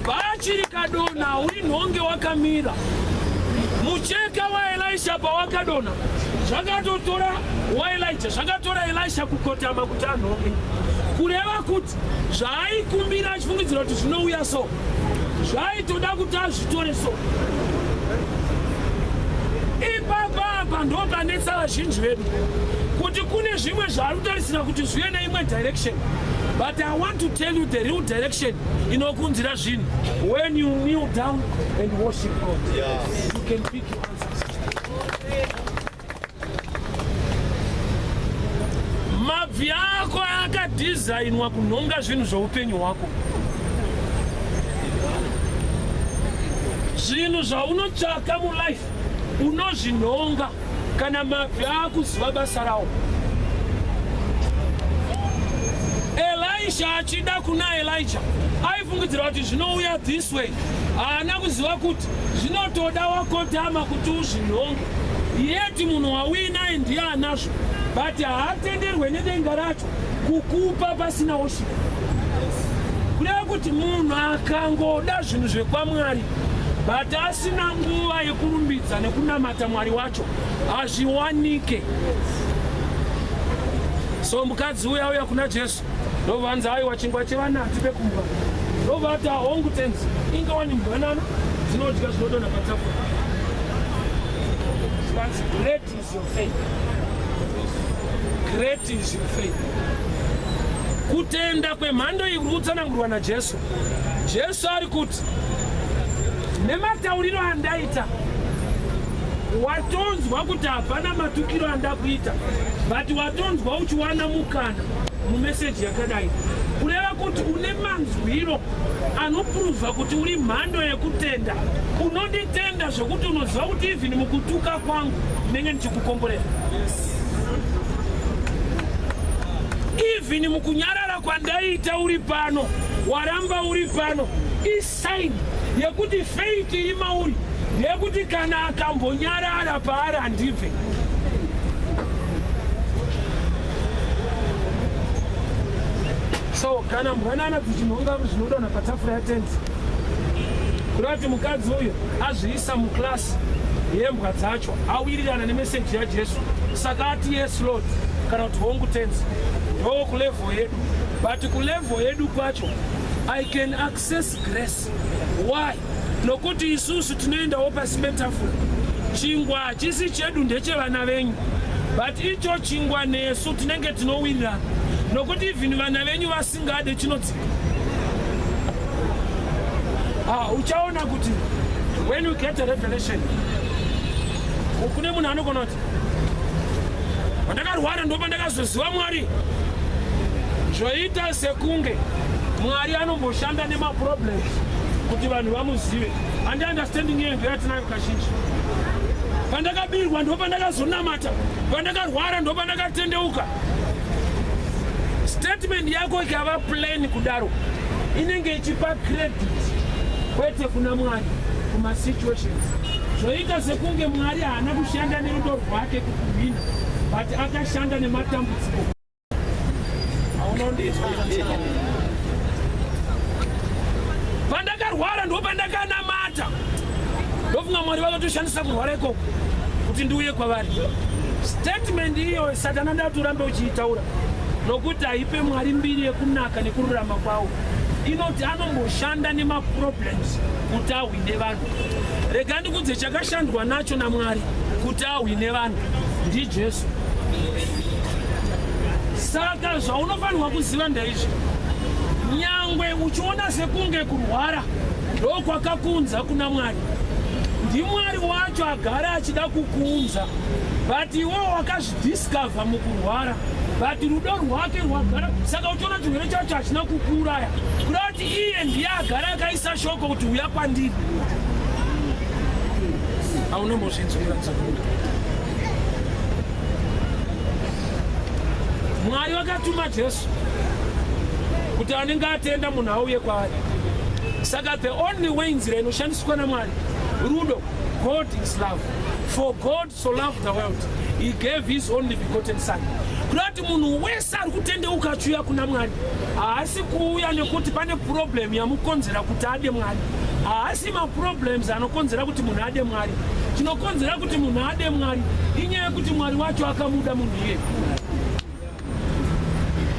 Bachiri kadonha uri nhonge wakamira. Mucheka waElisha pawakadonha, zvakatotora waElija, zvakatora Elisha kukotama kuti anhonge, kureva kuti zvaaikumbira achifungidzira kuti zvinouya, so zvaitoda kuti azvitore. So ipapa apa ndo panetsa vazhinji vedu, kuti kune zvimwe zvaari kutarisira kuti zvive neimwe direction, but I want to tell you the real direction inokunzira zvinhu: when you kneel down and worship God, you can pick your answers. Mabvi ako akadhizainwa kunhonga zvinhu zveupenyu hwako. Zvinhu zvaunotsvaka mulife unozvinhonga kana mabvi akuziva basa rawo. Elisha achida kuna Elija, aifungidzira kuti zvinouya this way. Haana kuziva kuti zvinotoda wakotama kuti uzvinhonge. Yeti munhu wauinaye ndiye anazvo, but haatenderwe nedenga racho kukupa pasina worship. Kureva kuti munhu akangoda zvinhu zvekwaMwari but asina nguva yekurumbidza nekunamata Mwari wacho, hazviwanike. So mukadzi uya uya kuna Jesu, ndobvanzi, "Aiwa, chingwa chevana hatipe kumbwa." Ndobva ati, "Hongu tenzi, ingawani mbwanana dzinodya zvinodonha patafura." Zvikanzi, "Great is your faith, great is your faith." Kutenda kwemhando iyi kuri kutsanangurwa naJesu. Jesu ari kuti, nematauriro andaita, watonzwa kuti hapana matukiro andakuita, but watonzwa uchiwana mukana mumeseji yakadai, kureva kuti une manzwiro anopuruvha kuti uri mhando yekutenda. Unonditenda zvokuti unoziva kuti even mukutuka kwangu ndinenge ndichikukomborera, even mukunyarara kwandaita uri pano, waramba uri pano, isign yekuti faith iri mauri ndeyekuti kana akambonyarara paari handibve. So kana mbwanana dzichinhonga zvinodonha patafura yatenzi, kureva kuti mukadzi uyu azviisa muclass yembwa dzacho, awirirana nemeseji yaJesu. Saka ati, "Yes Lord," kana kuti, "Hongu tenzi." Ndo kulevel yedu, but kulevel yedu kwacho I can access grace. Why? Nokuti isusu tinoendawo pasi petafura. Chingwa hachisi chedu, ndechevana venyu, but icho chingwa nesu tinenge tinowirirana, nokuti even vana venyu vasingade, chinodzika. Ah, uchaona kuti when you get a revelation, kune munhu anogona kuti, "Pandakarwara ndo pandakazoziva Mwari." Zvoita sekunge Mwari anomboshanda nemaproblems kuti vanhu vamuzive. Handi understanding iyeyo ndoyatinayo kazhinji. Pandakabirwa ndo pandakazonamata, pandakarwara ndo pandakatendeuka. Statement yako ikava plain kudaro, inenge ichipa credit kwete kuna Mwari, kumasituations. Zvoita sekunge Mwari haana kushanda nerudo rwake kukuhwina, but akashanda nematambudziko. Haunondizwa? Pandakarwara ndo pandakanamata. Ndofunga Mwari vakatoshandisa kurwara ikoko kuti ndiuye kwavari. Statement iyo Satana ndati urambe uchiitaura, nokuti haipe Mwari mbiri yekunaka nekururama kwavo. Inoti anomboshanda nemaproblems kuti ahwine vanhu. Rega ndikudze, chakashandwa nacho naMwari kuti ahwine vanhu ndiJesu. Saka zvaunofanirwa kuziva ndeizvi: nyangwe uchiona sekunge kurwara ndokwakakunza kuna Mwari, ndiMwari wacho agara achida kukuunza, but iwewo wakazvidiscover mukurwara, but rudo rwake rwagara. Saka uchiona chirwere chacho hachina kukuuraya, kuda kuti iye ndiye agara akaisa shoko kuti uya kwandiri. Haunombozvinzwira? Mwari vakatuma Jesu kuti anenge atenda munhu auye kwaari. Saka the only way, nzira inoshandiswa naMwari, rudo. God is love. For God so loved the world, he gave his only begotten son. Kuda kuti munhu wese ari kutendeuka achiuya kuna Mwari haasi kuuya nekuti pane problem yamukonzera kuti ade Mwari. Haasi maproblems anokonzera kuti munhu ade Mwari. Chinokonzera kuti munhu ade Mwari inyaya yekuti Mwari wacho akamuda munhu iye.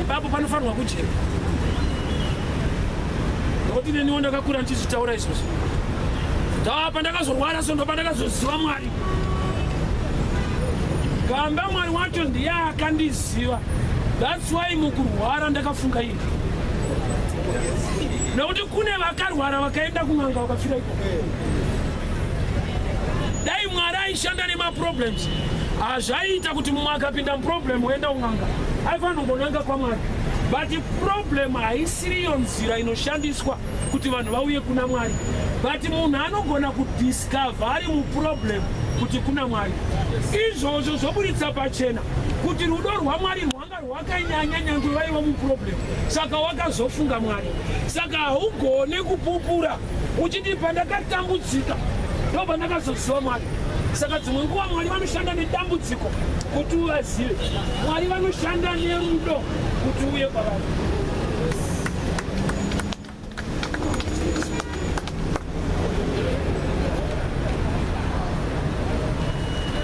Ipapo panofanirwa kujeka, nokuti neniwo ndakakura ndichizvitaura izvozvo. Ndava ndakazorwara, so ndopa ndakazoziva Mwari. Gamba Mwari wacho ndiye akandiziva. That's why mukurwara ndakafunga iye, nokuti kune vakarwara vakaenda kun'anga vakafira iko. Dai Mwari aishanda nemaproblems, hazvaiita kuti mumwe akapinda muproblem oenda kun'anga, aifanira kungonanga kwaMwari. But problem haisiriyo nzira inoshandiswa kuti vanhu vauye kuna Mwari. But munhu anogona kudiscover ari muproblem kuti kuna Mwari. Izvozvo zvoburitsa pachena kuti rudo rwaMwari rwanga rwakanyanya nyangwe vaiva muproblem. Saka wakazofunga Mwari. Saka haugone kupupura uchiti pandakatambudzika ndo pandakazoziva Mwari. Saka dzimwe nguva Mwari vanoshanda nedambudziko kuti uvazive. Mwari vanoshanda nerudo kuti uye kwavari.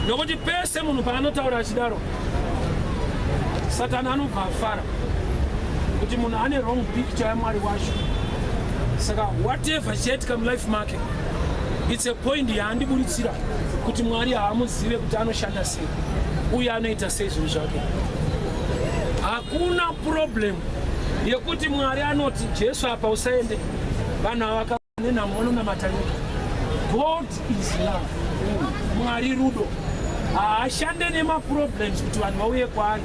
Nokuti pese munhu paanotaura achidaro, Satani anobva afara kuti munhu ane wrong picture yaMwari wacho. Saka whatever chichaitika mulife make, it's a point yaandiburitsira kuti Mwari haamuzive, kuti anoshanda sei uye anoita sei zvinhu zvake. Hakuna problem yekuti Mwari anoti, "Jesu, apa usaende, vanhu ava nenhamo vanonamata nyika." God is love. Mwari rudo. Haashande nemaproblems kuti vanhu vauye kwaari.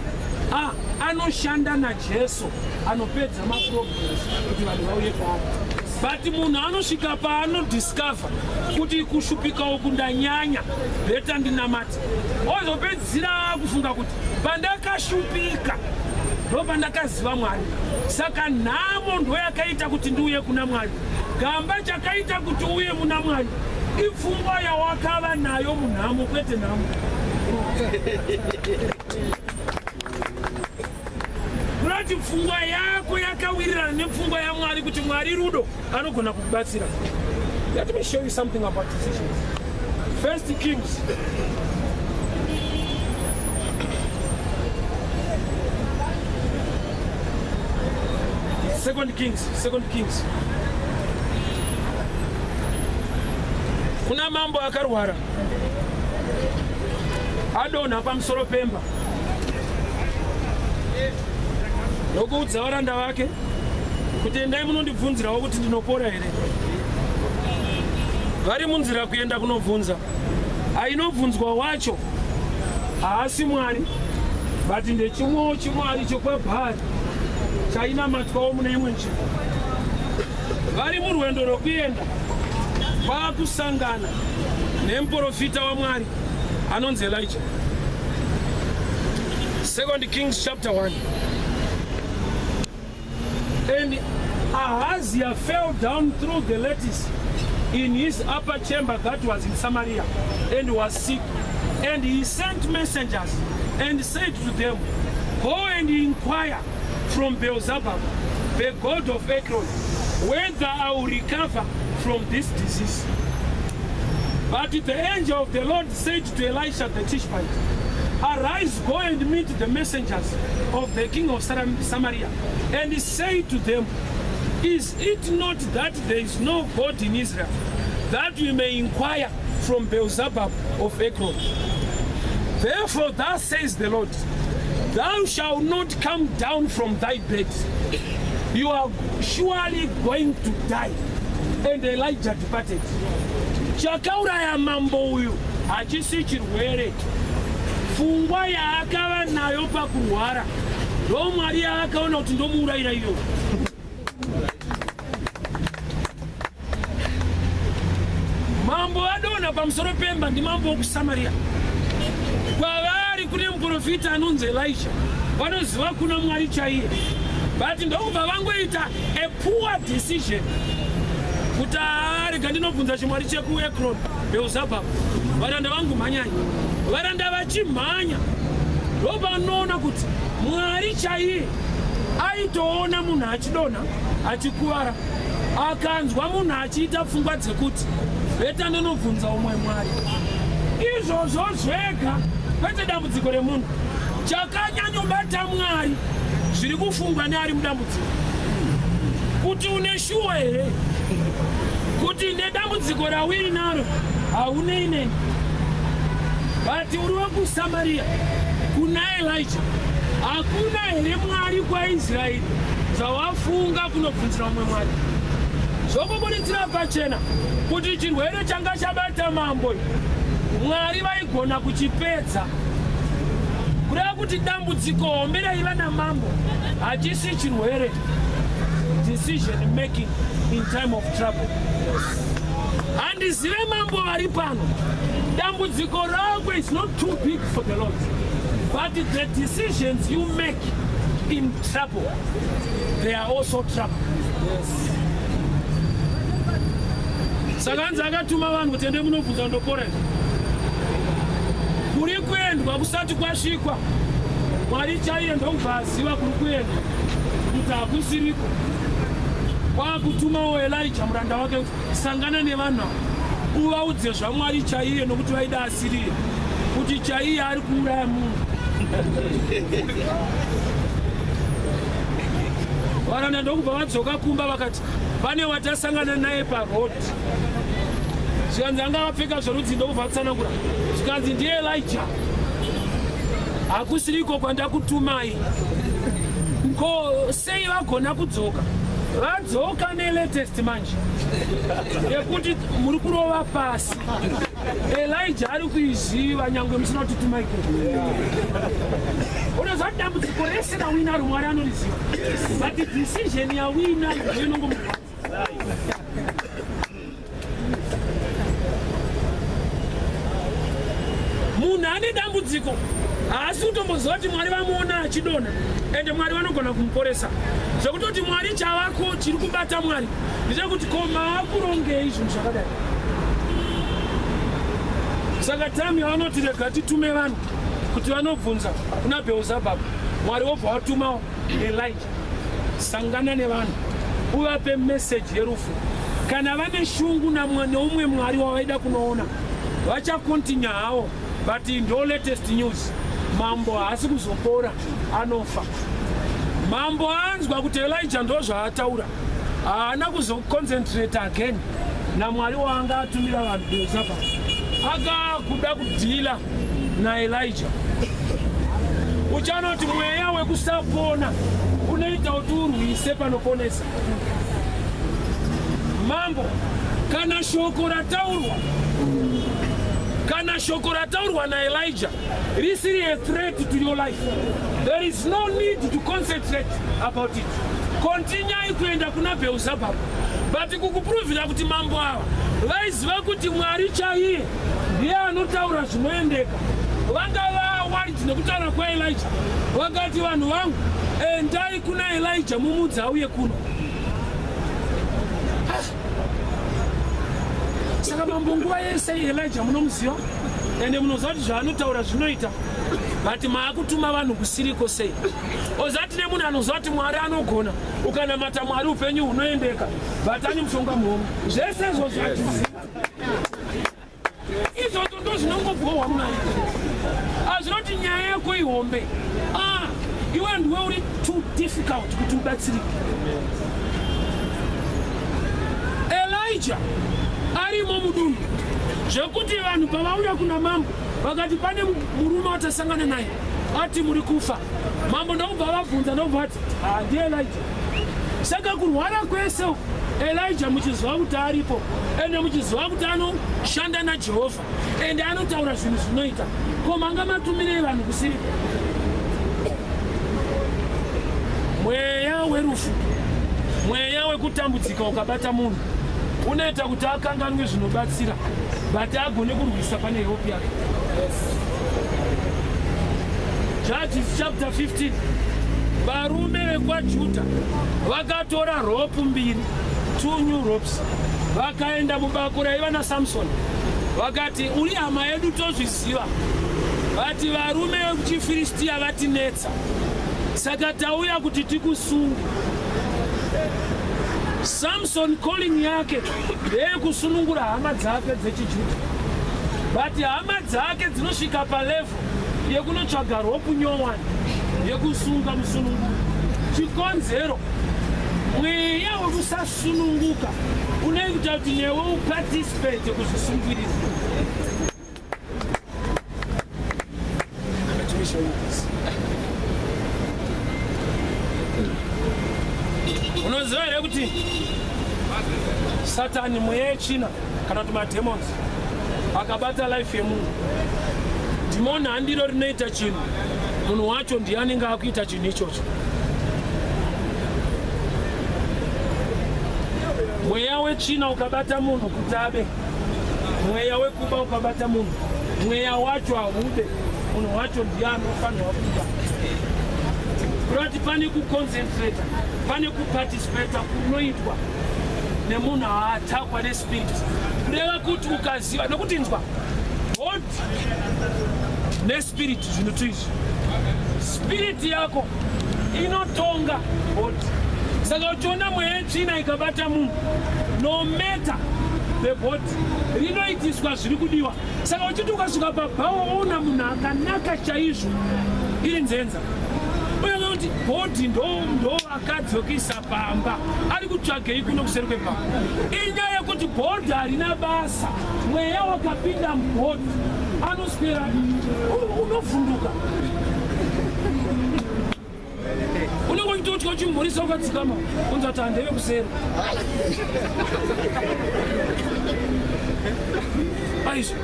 Ah, anoshanda naJesu anopedza maproblems kuti vanhu vauye kwaari. But munhu anosvika paanodiscover kuti kushupika uku ndanyanya, better ndinamate, ozopedzisira kufunga kuti pandakashupika ndo pandakaziva Mwari. Saka nhamo ndo yakaita kuti ndiuye kuna Mwari. Gamba, chakaita kuti uye muna Mwari ipfungwa yawakava nayo munhamo, kwete nhamo. Kurati pfungwa yako yakawirirana nepfungwa yaMwari kuti Mwari rudo, anogona kukubatsira. Let me show you something about decisions. First Kings. Second Kings, Second Kings. Kuna mambo akarwara, adonha pamusoro pemba, nokuudza varanda vake kuti endai munondibvunzirawo kuti ndinopora here. Vari munzira kuenda kunobvunza, ainobvunzwa wacho haasi Mwari, but ndechimwewo chimwari chekwaBhari chainamatwawo mune imwe nzvimbo. Vari murwendo rwokuenda, kwaakusangana nemuprofita waMwari anonzi Elijah. Second Kings chapter 1. And Ahaziah fell down through the lattice in his upper chamber that was in Samaria and was sick. And he sent messengers and said to them, "Go and inquire from Beelzebub, the god of Ekron, whether I will recover from this disease." But the angel of the Lord said to Elisha the Tishbite, "Arise, go and meet the messengers of the king of Samaria, and say to them, 'Is it not that there is no God in Israel, that we may inquire from Beelzebub of Ekron? Therefore, thus says the Lord, thou shalt not come down from thy bed. You are surely going to die." And Elijah departed. Chakauraya mambo uyu hachisi chirwere. Pfungwa yaakava nayo pakurwara ndo Mwari yaakaona kuti ndomuurayira iyo. Mambo adonha pamusoro pemba ndimambo wekuSamaria. Kwavari kune muprofita anonzi Elisha, vanoziva kuna Mwari chaiye, but ndokubva vangoita a poor decision kuti arega ndinobvunza chimwari chekuEkron, Beelzebub. Varanda vangu mhanyai. Varanda vachimhanya, ndopanoona kuti Mwari chaiye aitoona munhu achidonha achikuvara, akanzwa munhu achiita pfungwa dzekuti better ndinobvunza umwe Mwari. Izvozvo zvega, kwete dambudziko remunhu. Chakanyanyobata Mwari zviri kufungwa neari mudambudziko, kuti une shuwa here kuti nedambudziko rawiri naro haunei neni, but uri wekuSamaria kuna Elija, hakuna here Mwari kwaIsraeri zvawafunga kunobvunzira umwe Mwari? Zvokubuditsira pachena kuti chirwere changa chabata mambo, Mwari vaigona kuchipedza. Kureva kuti dambudziko hombe raiva namambo hachisi chirwere, decision making in time of trouble. Handizive mambo vari pano, dambudziko rako is not too big for the Lord, but the decisions you make in trouble, they are also trouble. Saka hanzi akatuma vanhu kuti ende munobvunza ndopora. Kuri kuendwa kusati kwasvikwa, Mwari chaiye ndokubva aziva kuri kuendwa kuti hakusiriko, kwakutumawo Elija muranda wake kuti sangana nevanhu ava uvaudze zvaMwari chaiye, nokuti vaida asiriye, kuti chaiye ari kuuraya munhu. Varanda ndokubva vadzoka kumba, vakati pane watasangana naye paroad. Zvikanzi anga apfeka zvorudzi? Ndokubva atsanangura, zvikanzi ndiye Elija, hakusiriko kwandakutumai. Ko sei vagona kudzoka? Vadzoka nelatest manje yekuti muri kurova pasi. Elija ari kuiziva nyange musina kutituma ikoko. Unoziva kuti dambudziko rese rawinaro Mwari anoriziva, but decision yawina ndiyo inongomurwadza. Munhu ane dambudziko haasi kutomboziva kuti Mwari vamuona achidonha, ende Mwari vanogona kumuporesa, zvekutoti Mwari chavako chiri kubata Mwari ndechekuti ko maakurongei zvinhu zvakadai? Saka time yavanoti rega titume vanhu kuti vanobvunza kuna Beelzebub, Mwari wobva watumawo Elijah, sangana nevanhu uvape meseji yerufu. Kana vane shungu neumwe mwari wavaida kunoona, vachacontinue havo, but ndo latest news, mambo haasi kuzopora, anofa. Mambo anzwa kuti Elijah ndo zvaataura, haana kuzoconcentrate again naMwari waanga atumira vanhu Beelzebub, akakuda kudeala naElijah. Uchanoti mweya wekusapona unoita kuti urwise panoponesa. Mambo, kana shoko rataurwa, kana shoko rataurwa naElijah risiri a threat to your life, there is no need to concentrate about it. Continuai kuenda kuna Beelzebub, but kukuprovera kuti mambo ava vaiziva kuti Mwari chaiye ndiye anotaura zvinoendeka, vanga vaworried nekutaura kwaElijah. Vakati, vanhu vangu, endai kuna Elijah mumudzi auye kuno. Ah. Saka mambo, nguva yese Elijah munomuziva, ende munoziva kuti zvaanotaura zvinoita, but maakutuma vanhu kusiriko sei? Ozati nemunhu anoziva kuti Mwari anogona, ukanamata Mwari upenyu hunoendeka, but ane mushonga muhomwe. Zvese izvozvo achiziva, izvozvo ndo zvinongobwohwa Mwari. Hazvinoti nyaya yako ihombe. Ah, iwe ndiwe uri too difficult kuti ubatsirike. Elijah arimo mudunhu, zvekuti vanhu pavauya kuna mambo vakati pane murume watasangana naye ati muri kufa, mambo ndokubva vabvunza, ndokubva vati handiye Elijah. Saka kurwara kwese uku, Elijah muchiziva kuti aripo, ende muchiziva kuti anoshanda naJehovha, ende anotaura zvinhu zvinoita, ko manga matumirei vanhu kusiriko? Mweya werufu, mweya wekutambudzika ukabata munhu, unoita kuti akanganwe zvinobatsira, but agone kurwisa pane hope yake. Judges chapter 15, varume vekwaJudha vakatora rope mbiri, two new ropes, vakaenda mubako raiva naSamsoni, vakati, "Uri hama yedu, tozviziva, vati varume vekuchiFiristiya vatinetsa, saka tauya kuti tikusunge." Samson calling yake ndeyekusunungura hama dzake dzechiJudha, but hama dzake dzinosvika palevel yekunotsvaga rope nyowani yekusunga musununguro. Chikonzero, mweya wekusasununguka unoita kuti newe uparticipate kuzvisungirira. Let me show you this. Unoziva here kuti Satani, mweya yechina kana kuti mademons, akabata life yemunhu, dhimoni handiro rinoita chinhu, munhu wacho ndiye anenge akuita chinhu ichocho. Mweya wechina ukabata munhu kuti abe, mweya wekuba ukabata munhu, mweya wacho haube, munhu wacho ndiye anofanirwa kuba. Kurati pane kuconcentrata, pane kuparticipata kunoitwa nemunhu aattackwa nespirit. Kureva kuti ukaziva, nokuti nzwa, God nespirit zvinhu tu izvi. Spirit yako inotonga body. Saka uchiona mweya yetsvina ikabata munhu, no matter the body, rinoitiswa zviri kudiwa. Saka uchiti ukasvika pabhawa, woona munhu akanaka chaizvo, iri nzenza, uye kuti body ndo vakadzi vekuisa pamba, ari kutsvagei kuno kuseri kwebhawa? Inyaya yekuti body harina basa, mweya wakapinda mubody anoswera unovhunduka, unenge uchitotya, uchimhurisa ukadzikama, unza kuti handeve kuseri aizvo.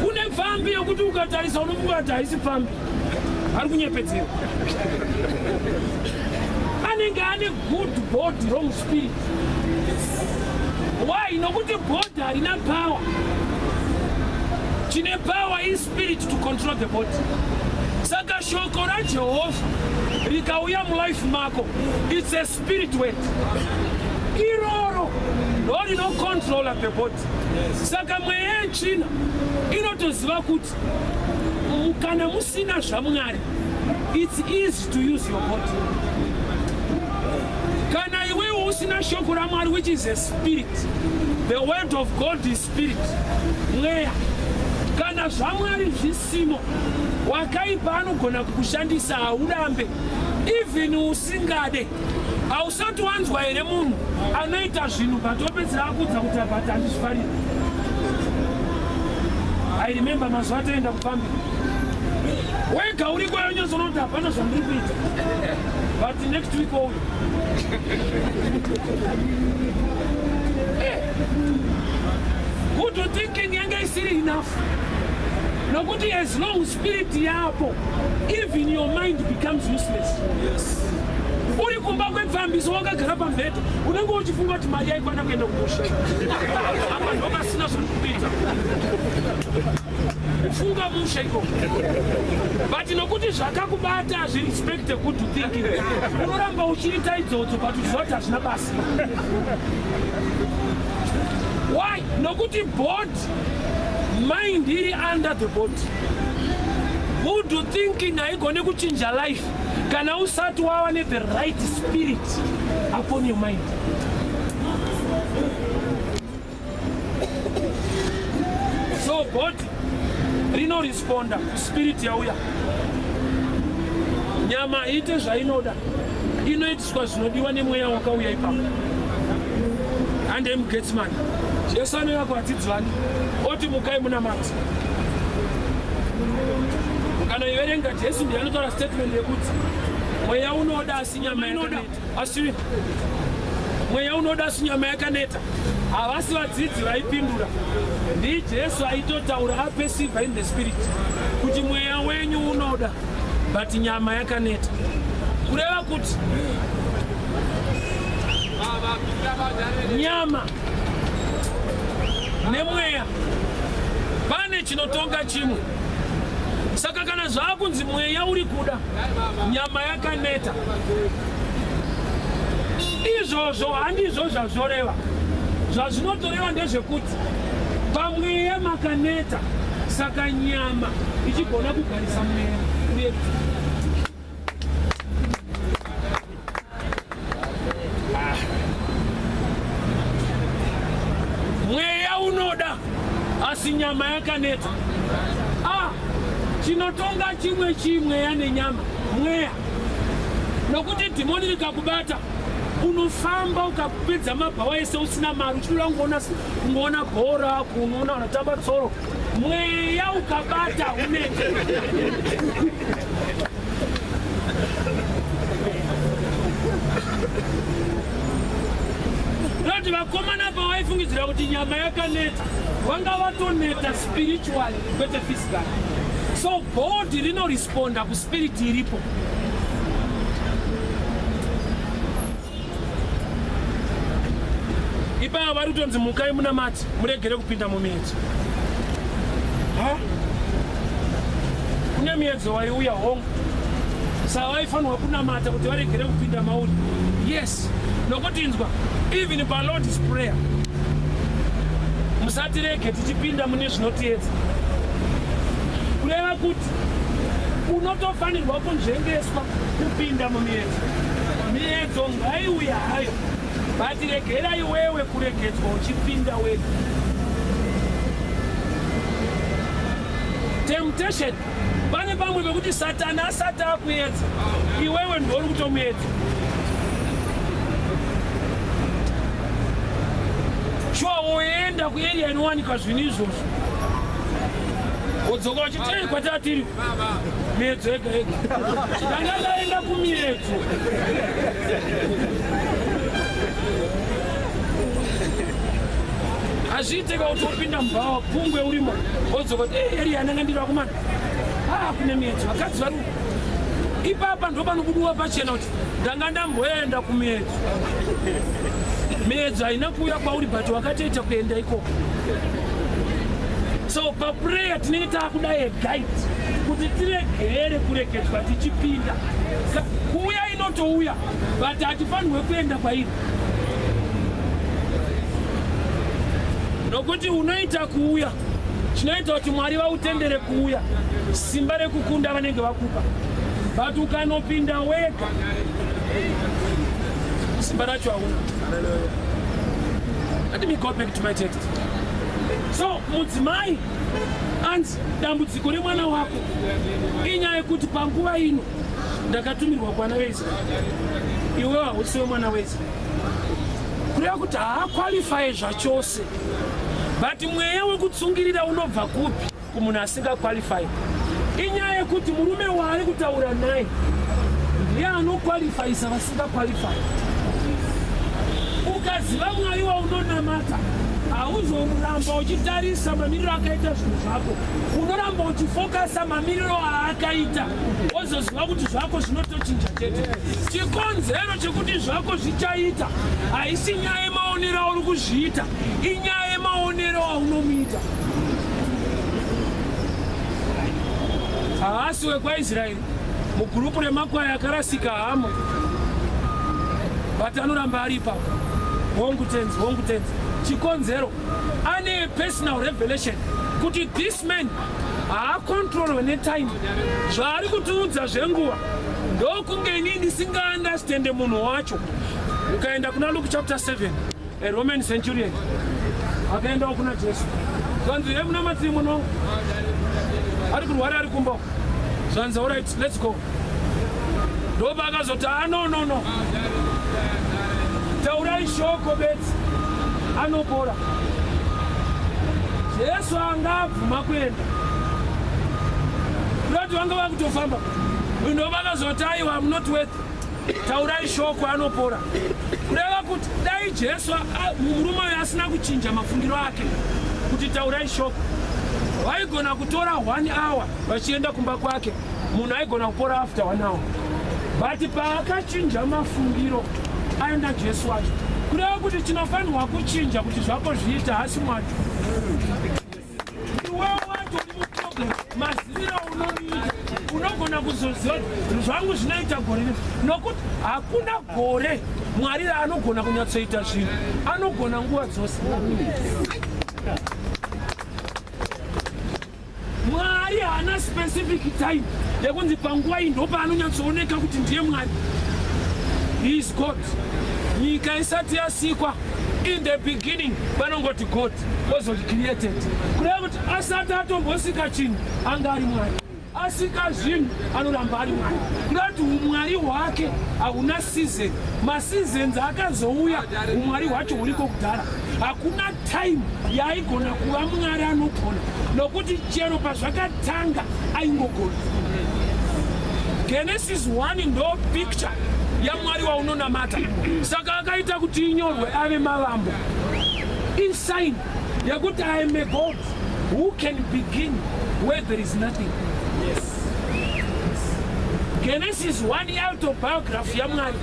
Kune pfambi yekuti ukatarisa unofunga kuti haisi pfambi, ari kunyepedzera. Anenge ane good body, wrong spirit. Why? Nokuti body harina power. Chine power ispirit to control the body. Saka shoko raJehovha rikauya mulife mako, it's a spirit word. Iroro ndo rinocontrola the body. Saka mweya yetsvina inotoziva kuti kana musina zvaMwari, it's easy to use your body. Kana iwewe usina shoko raMwari, which is a spirit, the word of God is spirit, mweya. Kana zvaMwari zvisimo, wakaipa anogona kukushandisa. Haurambe, even usingade. Hausati wanzwa here munhu anoita zvinhu but opedzera akudza kuti, "But handizvifariri"? I remember mazuva atoenda kupambi, wega uri kwayo nyatsoona kuti hapana zvandiri kuita, but next week ouyo. Good thinking yange isiri enough, nokuti as long spirit yapo, even your mind becomes useless. Uri kumba kwepfambiso, wakagara pamubhedha, unenge uchifunga kuti mari yaikwana kuenda kumusha. Apa ndo pasina zvandiri kuita, kufunga musha ikoko. But nokuti zvakakubata hazvirespect good thinking, unoramba uchiita idzodzo, but uchiziva kuti hazvina basa. Why? Nokuti body, mind iri under the body. Good thinking haigoni kuchinja life kana usati wava nethe right spirit upon your mind. So body rinoresponda kuspirit yauya. Nyama iite zvainoda, inoitiswa zvinodiwa nemweya wakauya ipapo. Hande muGetsemani, Jesu anouya kuvadzidzi vake oti, "Mukai munamati." Ukanoiverenga, Jesu ndiye anotaura statement yekuti mweya unoda asi nyama inoda, asi mweya unoda asi nyama yakaneta. Havasi vadzidzi vaipindura, ndiJesu aitotaura aperceiva in the spirit kuti mweya wenyu unoda but nyama yakaneta. Kureva kuti nyama nemweya pane chinotonga chimwe. Saka kana zvaakunzi mweya uri kuda, nyama yakaneta, izvozvo handizvo zvazvoreva. Zvazvinotoreva ndezvekuti pamweya makaneta, saka nyama ichigona kugarisa mweya uye. Mweya unoda asi nyama yakaneta. Chinotonga chimwe chimweya nenyama, mweya. Nokuti dhimoni rikakubata unofamba ukapedza mabhawa ese usina mari, uchinoda kungoona bhora, kunoona vanotamba tsoro. Mweya ukabata unete. Noti vakomana pavaifungidzira kuti nyama yakaneta, vanga vatoneta spiritually kwete physically. So body rinoresponda kuspirit iripo. Ipava vari kutonzi mukai munamati, muregere kupinda mumiedzo. Kune miedzo waiuya hongu, saka vaifanirwa kunamata kuti varegere kupinda mauri. Yes, nokuti inzwa, even paLord's prayer musatirege tichipinda mune zvinotiedza. Kureva kuti unotofanirwa kunzvengeswa kupinda mumiedzo. Miedzo ngaiuya hayo, but regera iwewe kuregedzwa uchipinda wega. Temptation, pane pamwe pekuti Satani asati akuedza, iwewe ndori kutomuedza. Shuwa woenda kuarea inowanikwa zvinhu izvozvo, wodzoka uchiti kwatatiri miedzo yega yega, ndanga ndaenda kumiedzo. Hazviiteka kuti wopinda mubhawa pungwe urimo wodzoka kuti area ndanga ndiri vakomana, kune miedzo, vakadzi vari ipapa. Ndo panobudiwa pachena kuti ndanga ndamboenda kumiedzo. Miedzo haina kuuya kwauri, but wakatoita kuenda ikoko. So paprayer tinenge taakuda a guide kuti tiregere kuregedzwa tichipinda. Kuuya inotouya, but hatifanirwe kuenda kwairi, nokuti unoita kuuya. Chinoita kuti Mwari vautendere kuuya, simba rekukunda vanenge vakupa, but ukanopinda wega simba racho hauna. Let me go back to my text. So mudzimai anzi dambudziko remwana wako inyaya yekuti panguva ino ndakatumirwa kwana veIsraeri, iwewe hausiwe mwana weIsraeri. Kureva kuti haaqualify zvachose, but mweya wekutsungirira unobva kupi kumunhu asingaqualify? Inyaya yekuti murume waari kutaura naye ndiye anoqualifyisa vasingaqualify. Ukaziva Mwari waunonamata, hauzoramba uchitarisa mamiriro akaita zvinhu zvako, unoramba uchifocusa mamiriro aakaita, wozoziva kuti zvako zvinotochinja chete. Chikonzero chekuti zvako zvichaita haisi nyaya yemaonero auri kuzviita, inyaya yemaonero aunomuita. Haasi wekwaIsraeri, mugurupu remakwai akarasika hamo, but anoramba ari ipapo. Hongu tenzi, hongu tenzi. Chikonzero, ane personal revelation kuti this man haacontrolwe netime. Zvaari kutiudza zvenguva ndokunge inini ndisingaunderstande munhu wacho. Ukaenda kuna Luke chapter 7, a Roman centurion akaendawo kuna Jesu, zvanzi, "Ye munamatiri, mwana wangu ari kurwara, ari kumba." Zvanzi, "Alright, let's go." Ndopa akazoti, "Ah, no, no, no, taurai shoko bedzi, anopora." Jesu anga abvuma kuenda, kunoti vanga vakutofamba, ndo vakazoti, "Aiwa, I'm not worth, taurai shoko, anopora." Kureva kuti dai Jesu murume uyo asina kuchinja mafungiro ake kuti taurai shoko, vaigona kutora one hour vachienda kumba kwake, munhu aigona kupora after one hour. But paakachinja mafungiro aenda Jesu wacho, kureva kuti chinofanirwa kuchinja kuti zvako zviite hasi mwacho, iwewe wacho uri muprogram. explain. Maziviro aunoita unogona kuzoziva kuti zvangu zvinoita gore rino, nokuti hakuna gore Mwari raanogona kunyatsoita zvinhu, anogona nguva dzose. Mwari haana specific time yekunzi panguva iyi ndopaanonyatsooneka kuti ndiye Mwari. He is God. Nyika isati yasikwa, in the beginning vanongoti God ozoti created, kureva kuti asati atombosika chinhu anga ari Mwari. Asika zvinhu anoramba ari Mwari, kureva kuti umwari hwake hauna season. Maseasons akazouya, umwari hwacho huriko kudhara. Hakuna time yaaigona kuva Mwari anogona, nokuti chero pazvakatanga aingogona. Genesis 1 ndo picture yaMwari waunonamata, saka akaita kuti inyorwe ave mavambo, isign yekuti I am a God who can begin where there is nothing. Genesis 1 autobiography yaMwari,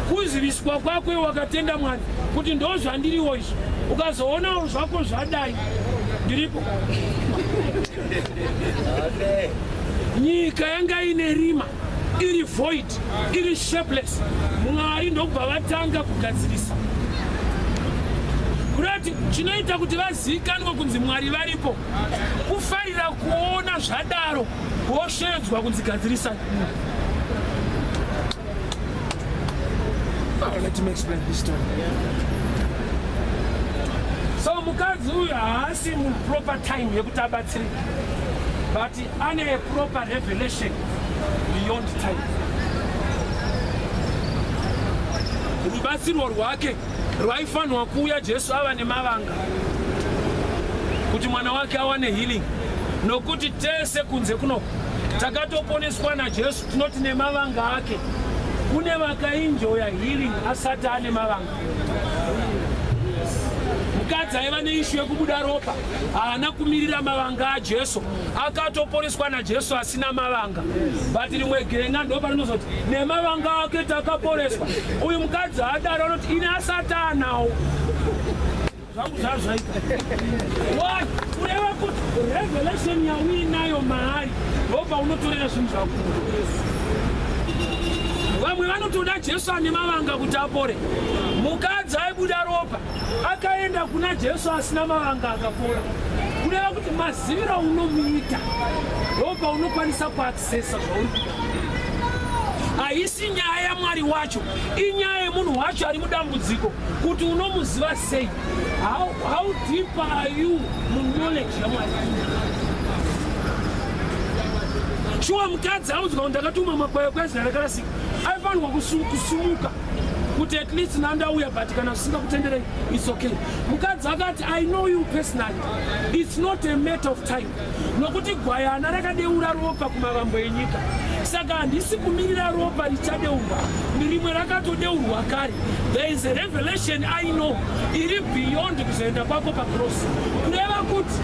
kuziviswa kwakwe wakatenda Mwari kuti ndo zvandiriwo izvi. Ukazoonawo zvako zvadai, ndiripo. Nyika yanga ine rima, iri void, iri shapeless. Mwari ndokubva vatanga kugadzirisa. Kurati chinoita kuti vazivikanwe kunzi Mwari varipo kufarira kuona zvadaro, voshedzwa kunzi gadzirisai. Oh, let me explain this story. So mukadzi uyu haasi muproper time yekuti abatsirike, but ane proper revelation beyond time. Rubatsirwo rwake rwaifanirwa kuuya Jesu ava nemavanga, kuti mwana wake awane healing, nokuti tese kunze kunoko takatoponeswa naJesu, tinoti nemavanga ake. Kune vakaenjoya healing asati ane mavanga. Mukadzi aiva neissue yekubuda ropa haana kumirira mavanga aJesu, akatoporeswa naJesu asina mavanga. But rimwe genga ndo parinozoti nemavanga ake takaporeswa. Uyu mukadzi adaro anoti ine asati anawo zvangu zvazvaita. Why? Kureva kuti revelation yauinayo maari ndopaunotorera zvinhu zvako. Vamwe vanotoda Jesu ane mavanga kuti apore. Mukadzi aibuda ropa akaenda kuna Jesu asina mavanga, akapora. Kureva kuti maziviro aunomuita ndopaunokwanisa kuaccessa zvauri kuda. Haisi nyaya yaMwari wacho, inyaya yemunhu wacho ari mudambudziko, kuti unomuziva sei. How deep are you muknowledge yaMwari? Shuwa, mukadzi audzwa kuti ndakatuma makwaya kwaIsraeri rakarasika, aifanirwa kusumuka kuti at least nandauya, but kana zvisingakutenderei, it's okay. Mukadzi akati, "I know you personally. It's not a matter of time, nokuti gwayana rakadeura ropa kumavambo enyika, saka handisi kumirira ropa richadeurwa, rimwe rakatodeurwa kare. There is a revelation I know iri beyond kuzoenda kwako pacross." Kureva kuti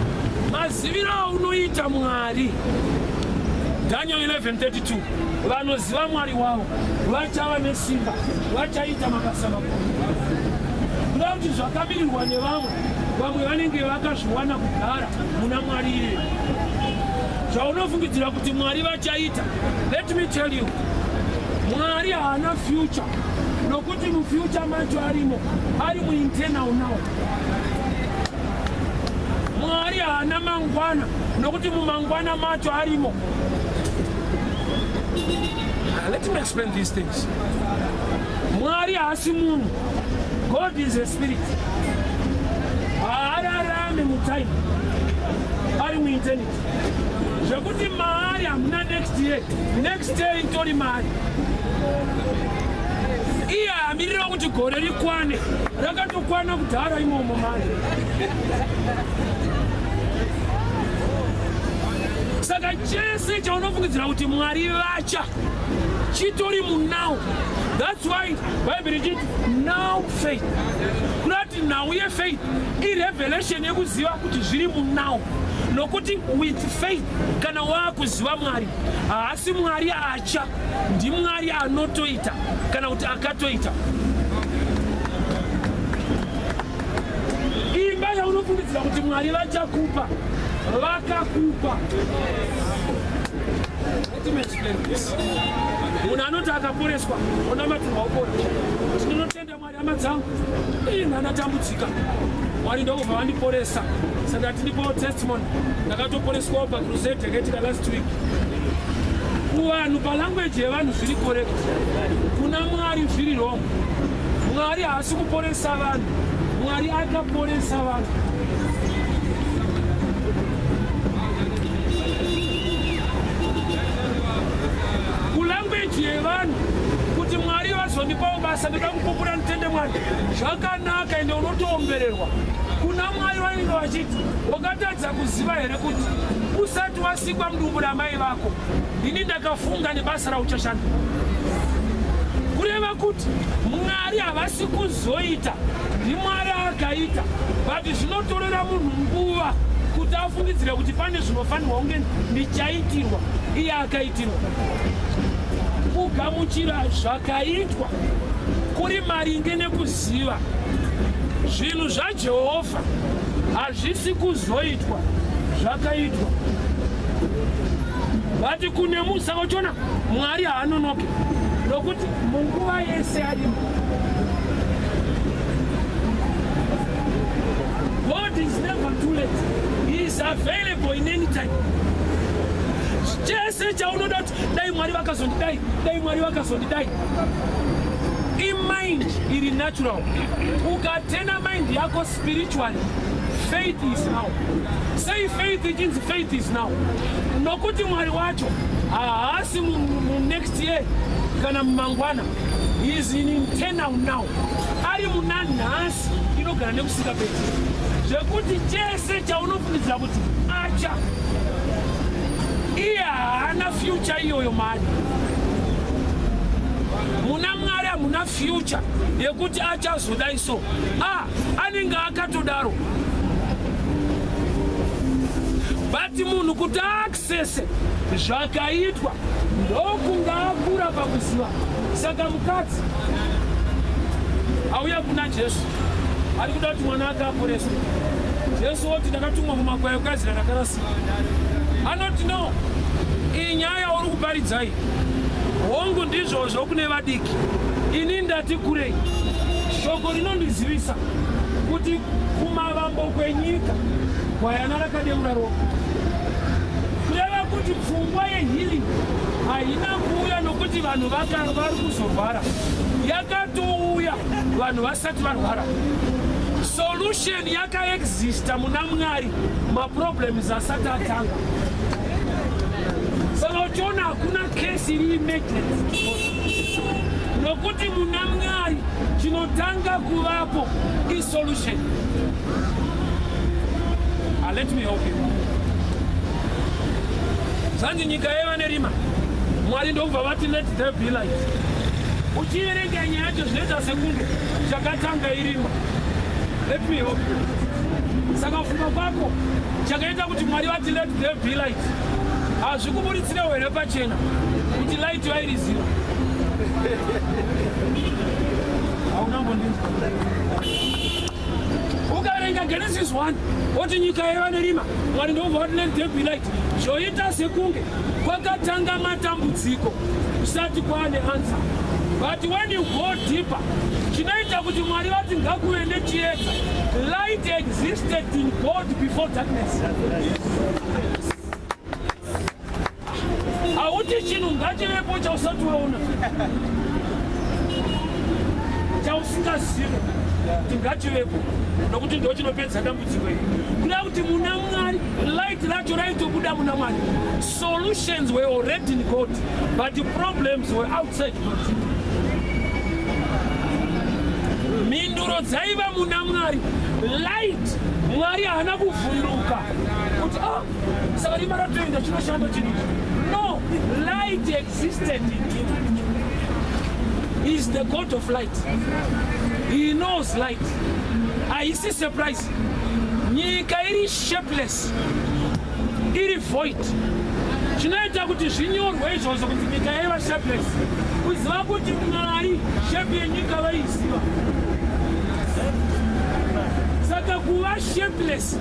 maziviro aunoita Mwari, Daniel 11:32, vanoziva Mwari wavo vachava nesimba, vachaita mabasa makuru. Kuda kuti zvakamirirwa nevamwe, vamwe vanenge vakazviwana kugara muna Mwari iyeye. Zvaunofungidzira kuti Mwari vachaita, let me tell you, Mwari haana future, nokuti mufuture macho arimo, ari mueternal now. Mwari haana mangwana, nokuti mumangwana macho arimo. Let me explain these things. Mwari haasi munhu. God is a spirit. Haararami mutime, ari mueternity, zvekuti maari hamuna next year. Next year itori mari. Iye hamirira kuti gore rikwane, rakatokwana kudhara imomo mari. Saka chese chaunofungidzira kuti Mwari vacha, chitori munow. That's why Bhaibheri richiti now faith. Kurati nhau yefaith irevelation yekuziva kuti zviri munow, nokuti with faith, kana waakuziva Mwari, haasi Mwari acha, ndiMwari anotoita kana kuti akatoita. Imba yaunofungidzira kuti Mwari vachakupa, Vakakupa. Let me explain this. Munhu anoti akaporeswa onamatirwa opora. Tinotenda Mwari hama dzangu. Ii ndanatambudzika. Mwari ndokubva vandiporesa. Saka tindipawo testimony. Ndakatoporeswawo pacrusade yakaitika last week. Kuvanhu palanguage yevanhu zviri correct. Kuna Mwari zviri wrong. Mwari haasi kuporesa vanhu. Mwari akaporesa vanhu. Kulanguage yevanhu kuti Mwari vazondipawo basa ndoda kupupura nditende Mwari zvakanaka ende unotoombererwa. Kuna Mwari vanenge vachiti wakatadza kuziva here kuti usati wasikwa mudumbu ramai vako ini ndakafunga nebasa rauchashanda. Kureva kuti Mwari havasi kuzoita, ndiMwari akaita, but zvinotorera munhu nguva kuti afungidzire kuti pane zvinofanirwa kunge ndichaitirwa, iye akaitirwa. Kugamuchira zvakaitwa kuri maringe nekuziva zvinhu zvaJehovha hazvisi kuzoitwa, zvakaitwa. Vati kune musa uchiona Mwari haanonoke nokuti munguva yese arimo. God is never too late. He is available in any time. Chese chaunoda kuti dai Mwari vakazondidai, dai Mwari vakazondidai. Imind iri natural. Ukatena mind yako spiritually, faith is now. Say faith ichinzi faith is now. Nokuti Mwari wacho haasi mu next year kana mumangwana. He is in internal now. Ari muna nhasi inogara nekusingaperi. Zvekuti chese chaunofungidzira kuti acha, iye haana future iyoyo mari. Muna Mwari hamuna future yekuti achazodai so. Anenge akatodaro. But munhu kuti aaccesse zvakaitwa ndokunga akura pakuziva. Saka mukadzi auya kuna Jesu ari kuda kuti mwana ake aporeswe. Jesu oti ndakatumwa mumakwai ekuIsraeri akarasika. Anoti no, iyi nyaya uri kuparidzai hongu ndizvozvo kune vadiki, ini ndati kurei. Shoko rinondizivisa kuti kumavambo kwenyika gwayana rakadeura ropa. Kureva kuti pfungwa yehealing haina kuuya nokuti vanhu vari kuzorwara, yakatouya vanhu vasati varwara. Solution yakaexista muna Mwari maproblems asati atanga. Saka uchiona hakuna case iri emergency, nokuti muna Mwari chinotanga kuvapo isolution. Let me help you. Zvanzi nyika yaiva nerima, Mwari ndokubva vati let there be light. Uchiverenga nyaya yacho zvinoita sekunge chakatanga irima. Let me help you. Saka kufunga kwako chakaita kuti Mwari vati let there be light hazvikuburitsirewo here pachena kuti light vairiziva? Hauna mbondinzwa. Ukaverenga Genesis 1 oti nyika yaiva nerima, Mwari ndokubva vati let there be light, zvoita sekunge kwakatanga matambudziko kusati kwaane answer. But when you go deeper, chinoita kuti Mwari vati ngakuve nechiedza, light existed in God before darkness. Hauti chinhu ngachivepo chausati waona, chausingazive kuti ngachivepo, nokuti ndo chinopedza dambudziko iri. Kuda kuti muna Mwari light racho raitobuda muna Mwari. Solutions were already in God, but the problems were outside God. Mhinduro dzaiva muna Mwari. Light, Mwari haana kuvhunduka kuti saka rima ratoenda chinoshanda chinhu. No, light existed in him. He is the God of light. He knows light. Haisi surprise. Nyika iri shapeless, iri void. Chinoita kuti zvinyorwe izvozvo kuti nyika yaiva shapeless, kuziva kuti Mwari shape yenyika vaiziva. Saka Saka kuva shapeless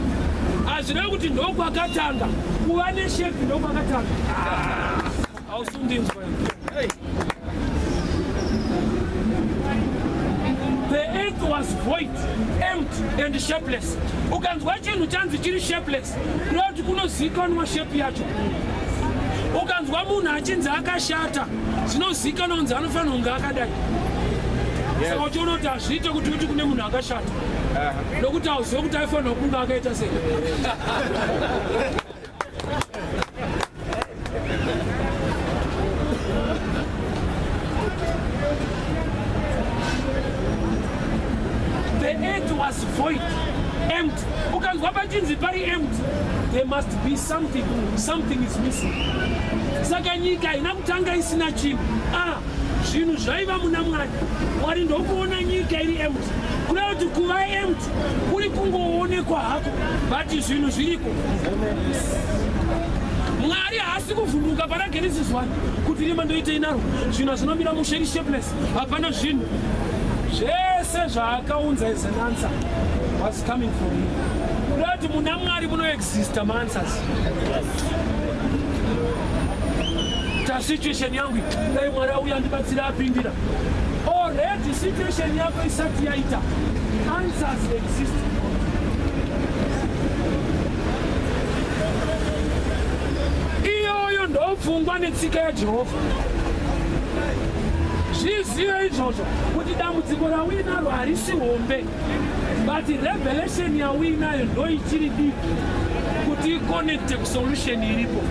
hazvirevi kuti ndokwakatanga kuva neshape, ndokwakatanga. Hausundinzwa. The earth was void, empty and shapeless. Ukanzwa chinhu chanzi chiri shapeless, kureva kuti kunozivikanwa shape yacho. Ukanzwa munhu achinzi akashata, zvinozivikanwa kunzi anofanira kunge akadai. Saka uchiona kuti hazviite kuti uti kune munhu akashata, nokuti hauzive kuti aifanira kunge akaita sei. The earth was void, empty. Ukanzwa pachinzi pari empty, there must be something, something is missing. Saka nyika haina kutanga isina chinhu. Ah, zvinhu zvaiva muna Mwari. Mwari ndokuona nyika iri empty, kureva kuti kuva empty kuri kungoonekwa hako, but zvinhu zviriko. Mwari haasi kuvhunduka pana Genesis 1 kuti rima ndoitei naro, zvinhu hazvinomira mushe, iri shapeless, hapana zvinhu. Zvese zvaakaunza as an answer was coming from him. Kureva kuti muna Mwari munoexista maanswers. Ta situation yangu iyi, dai Mwari auya andibatsira, apindira. Already situation yako isati yaita, answers exist. Iyoyo ndopfungwa netsika yaJehovha. Zvizive izvozvo kuti dambudziko rauinaro harisi hombe, but revelation yauinayo ndo ichiri diki kuti iconnecte kusolution iripo.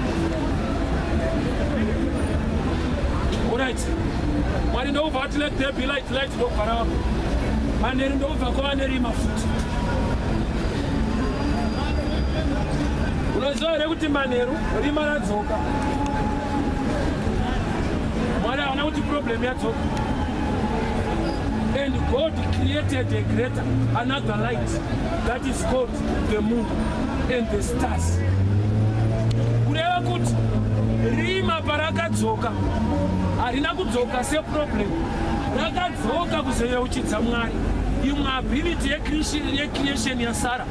Alright, Mwari ndokubva ati, "Let there be light." Light ndokubva ravapo. Manheru ndokubva kwava nerima futi. Unoziva here kuti manheru rima radzoka, Mwari haana kuti problem yadzoka? And God created a greater, another light that is called the moon and the stars. Kureva kuti rima parakadzoka harina kudzoka seproblem, rakadzoka kuzoyeuchidza Mwari imwe ability yecreation yasara,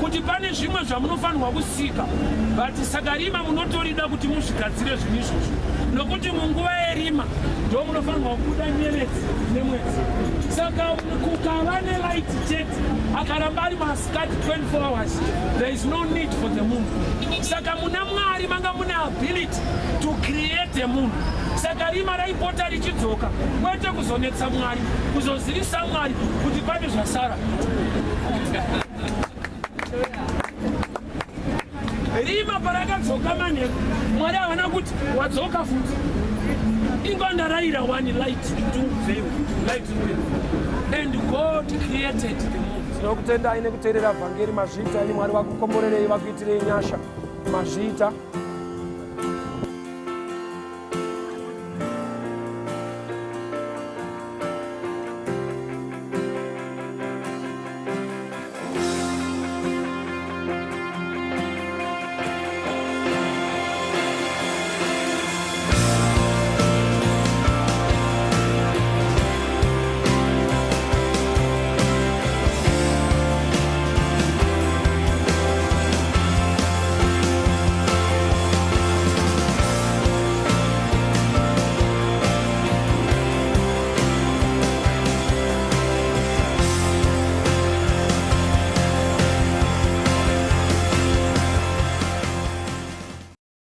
kuti pane zvimwe zvamunofanirwa kusika. But saka rima munotorida kuti muzvigadzire zvinhu izvozvo, nokuti munguva yerima ndo munofanirwa kubuda nyeredzi nemwedzi. Saka kukava nelight chete, akaramba ari masikati 24 hours, there is no need for the moon. Saka muna Mwari manga mune ability to create a moon. Saka rima raipota richidzoka, kwete kuzonetsa Mwari, kuzozivisa Mwari kuti pane zvasara. Rima parakadzoka manheru, Mwari havana kuti wadzoka futi. Ingondarayira one light to veil light to, and God created the moon. Tinokutendai nekuteerera vhangeri. Mazviita ini. Mwari vakukomborerei, vakuitirei nyasha. Mazviita.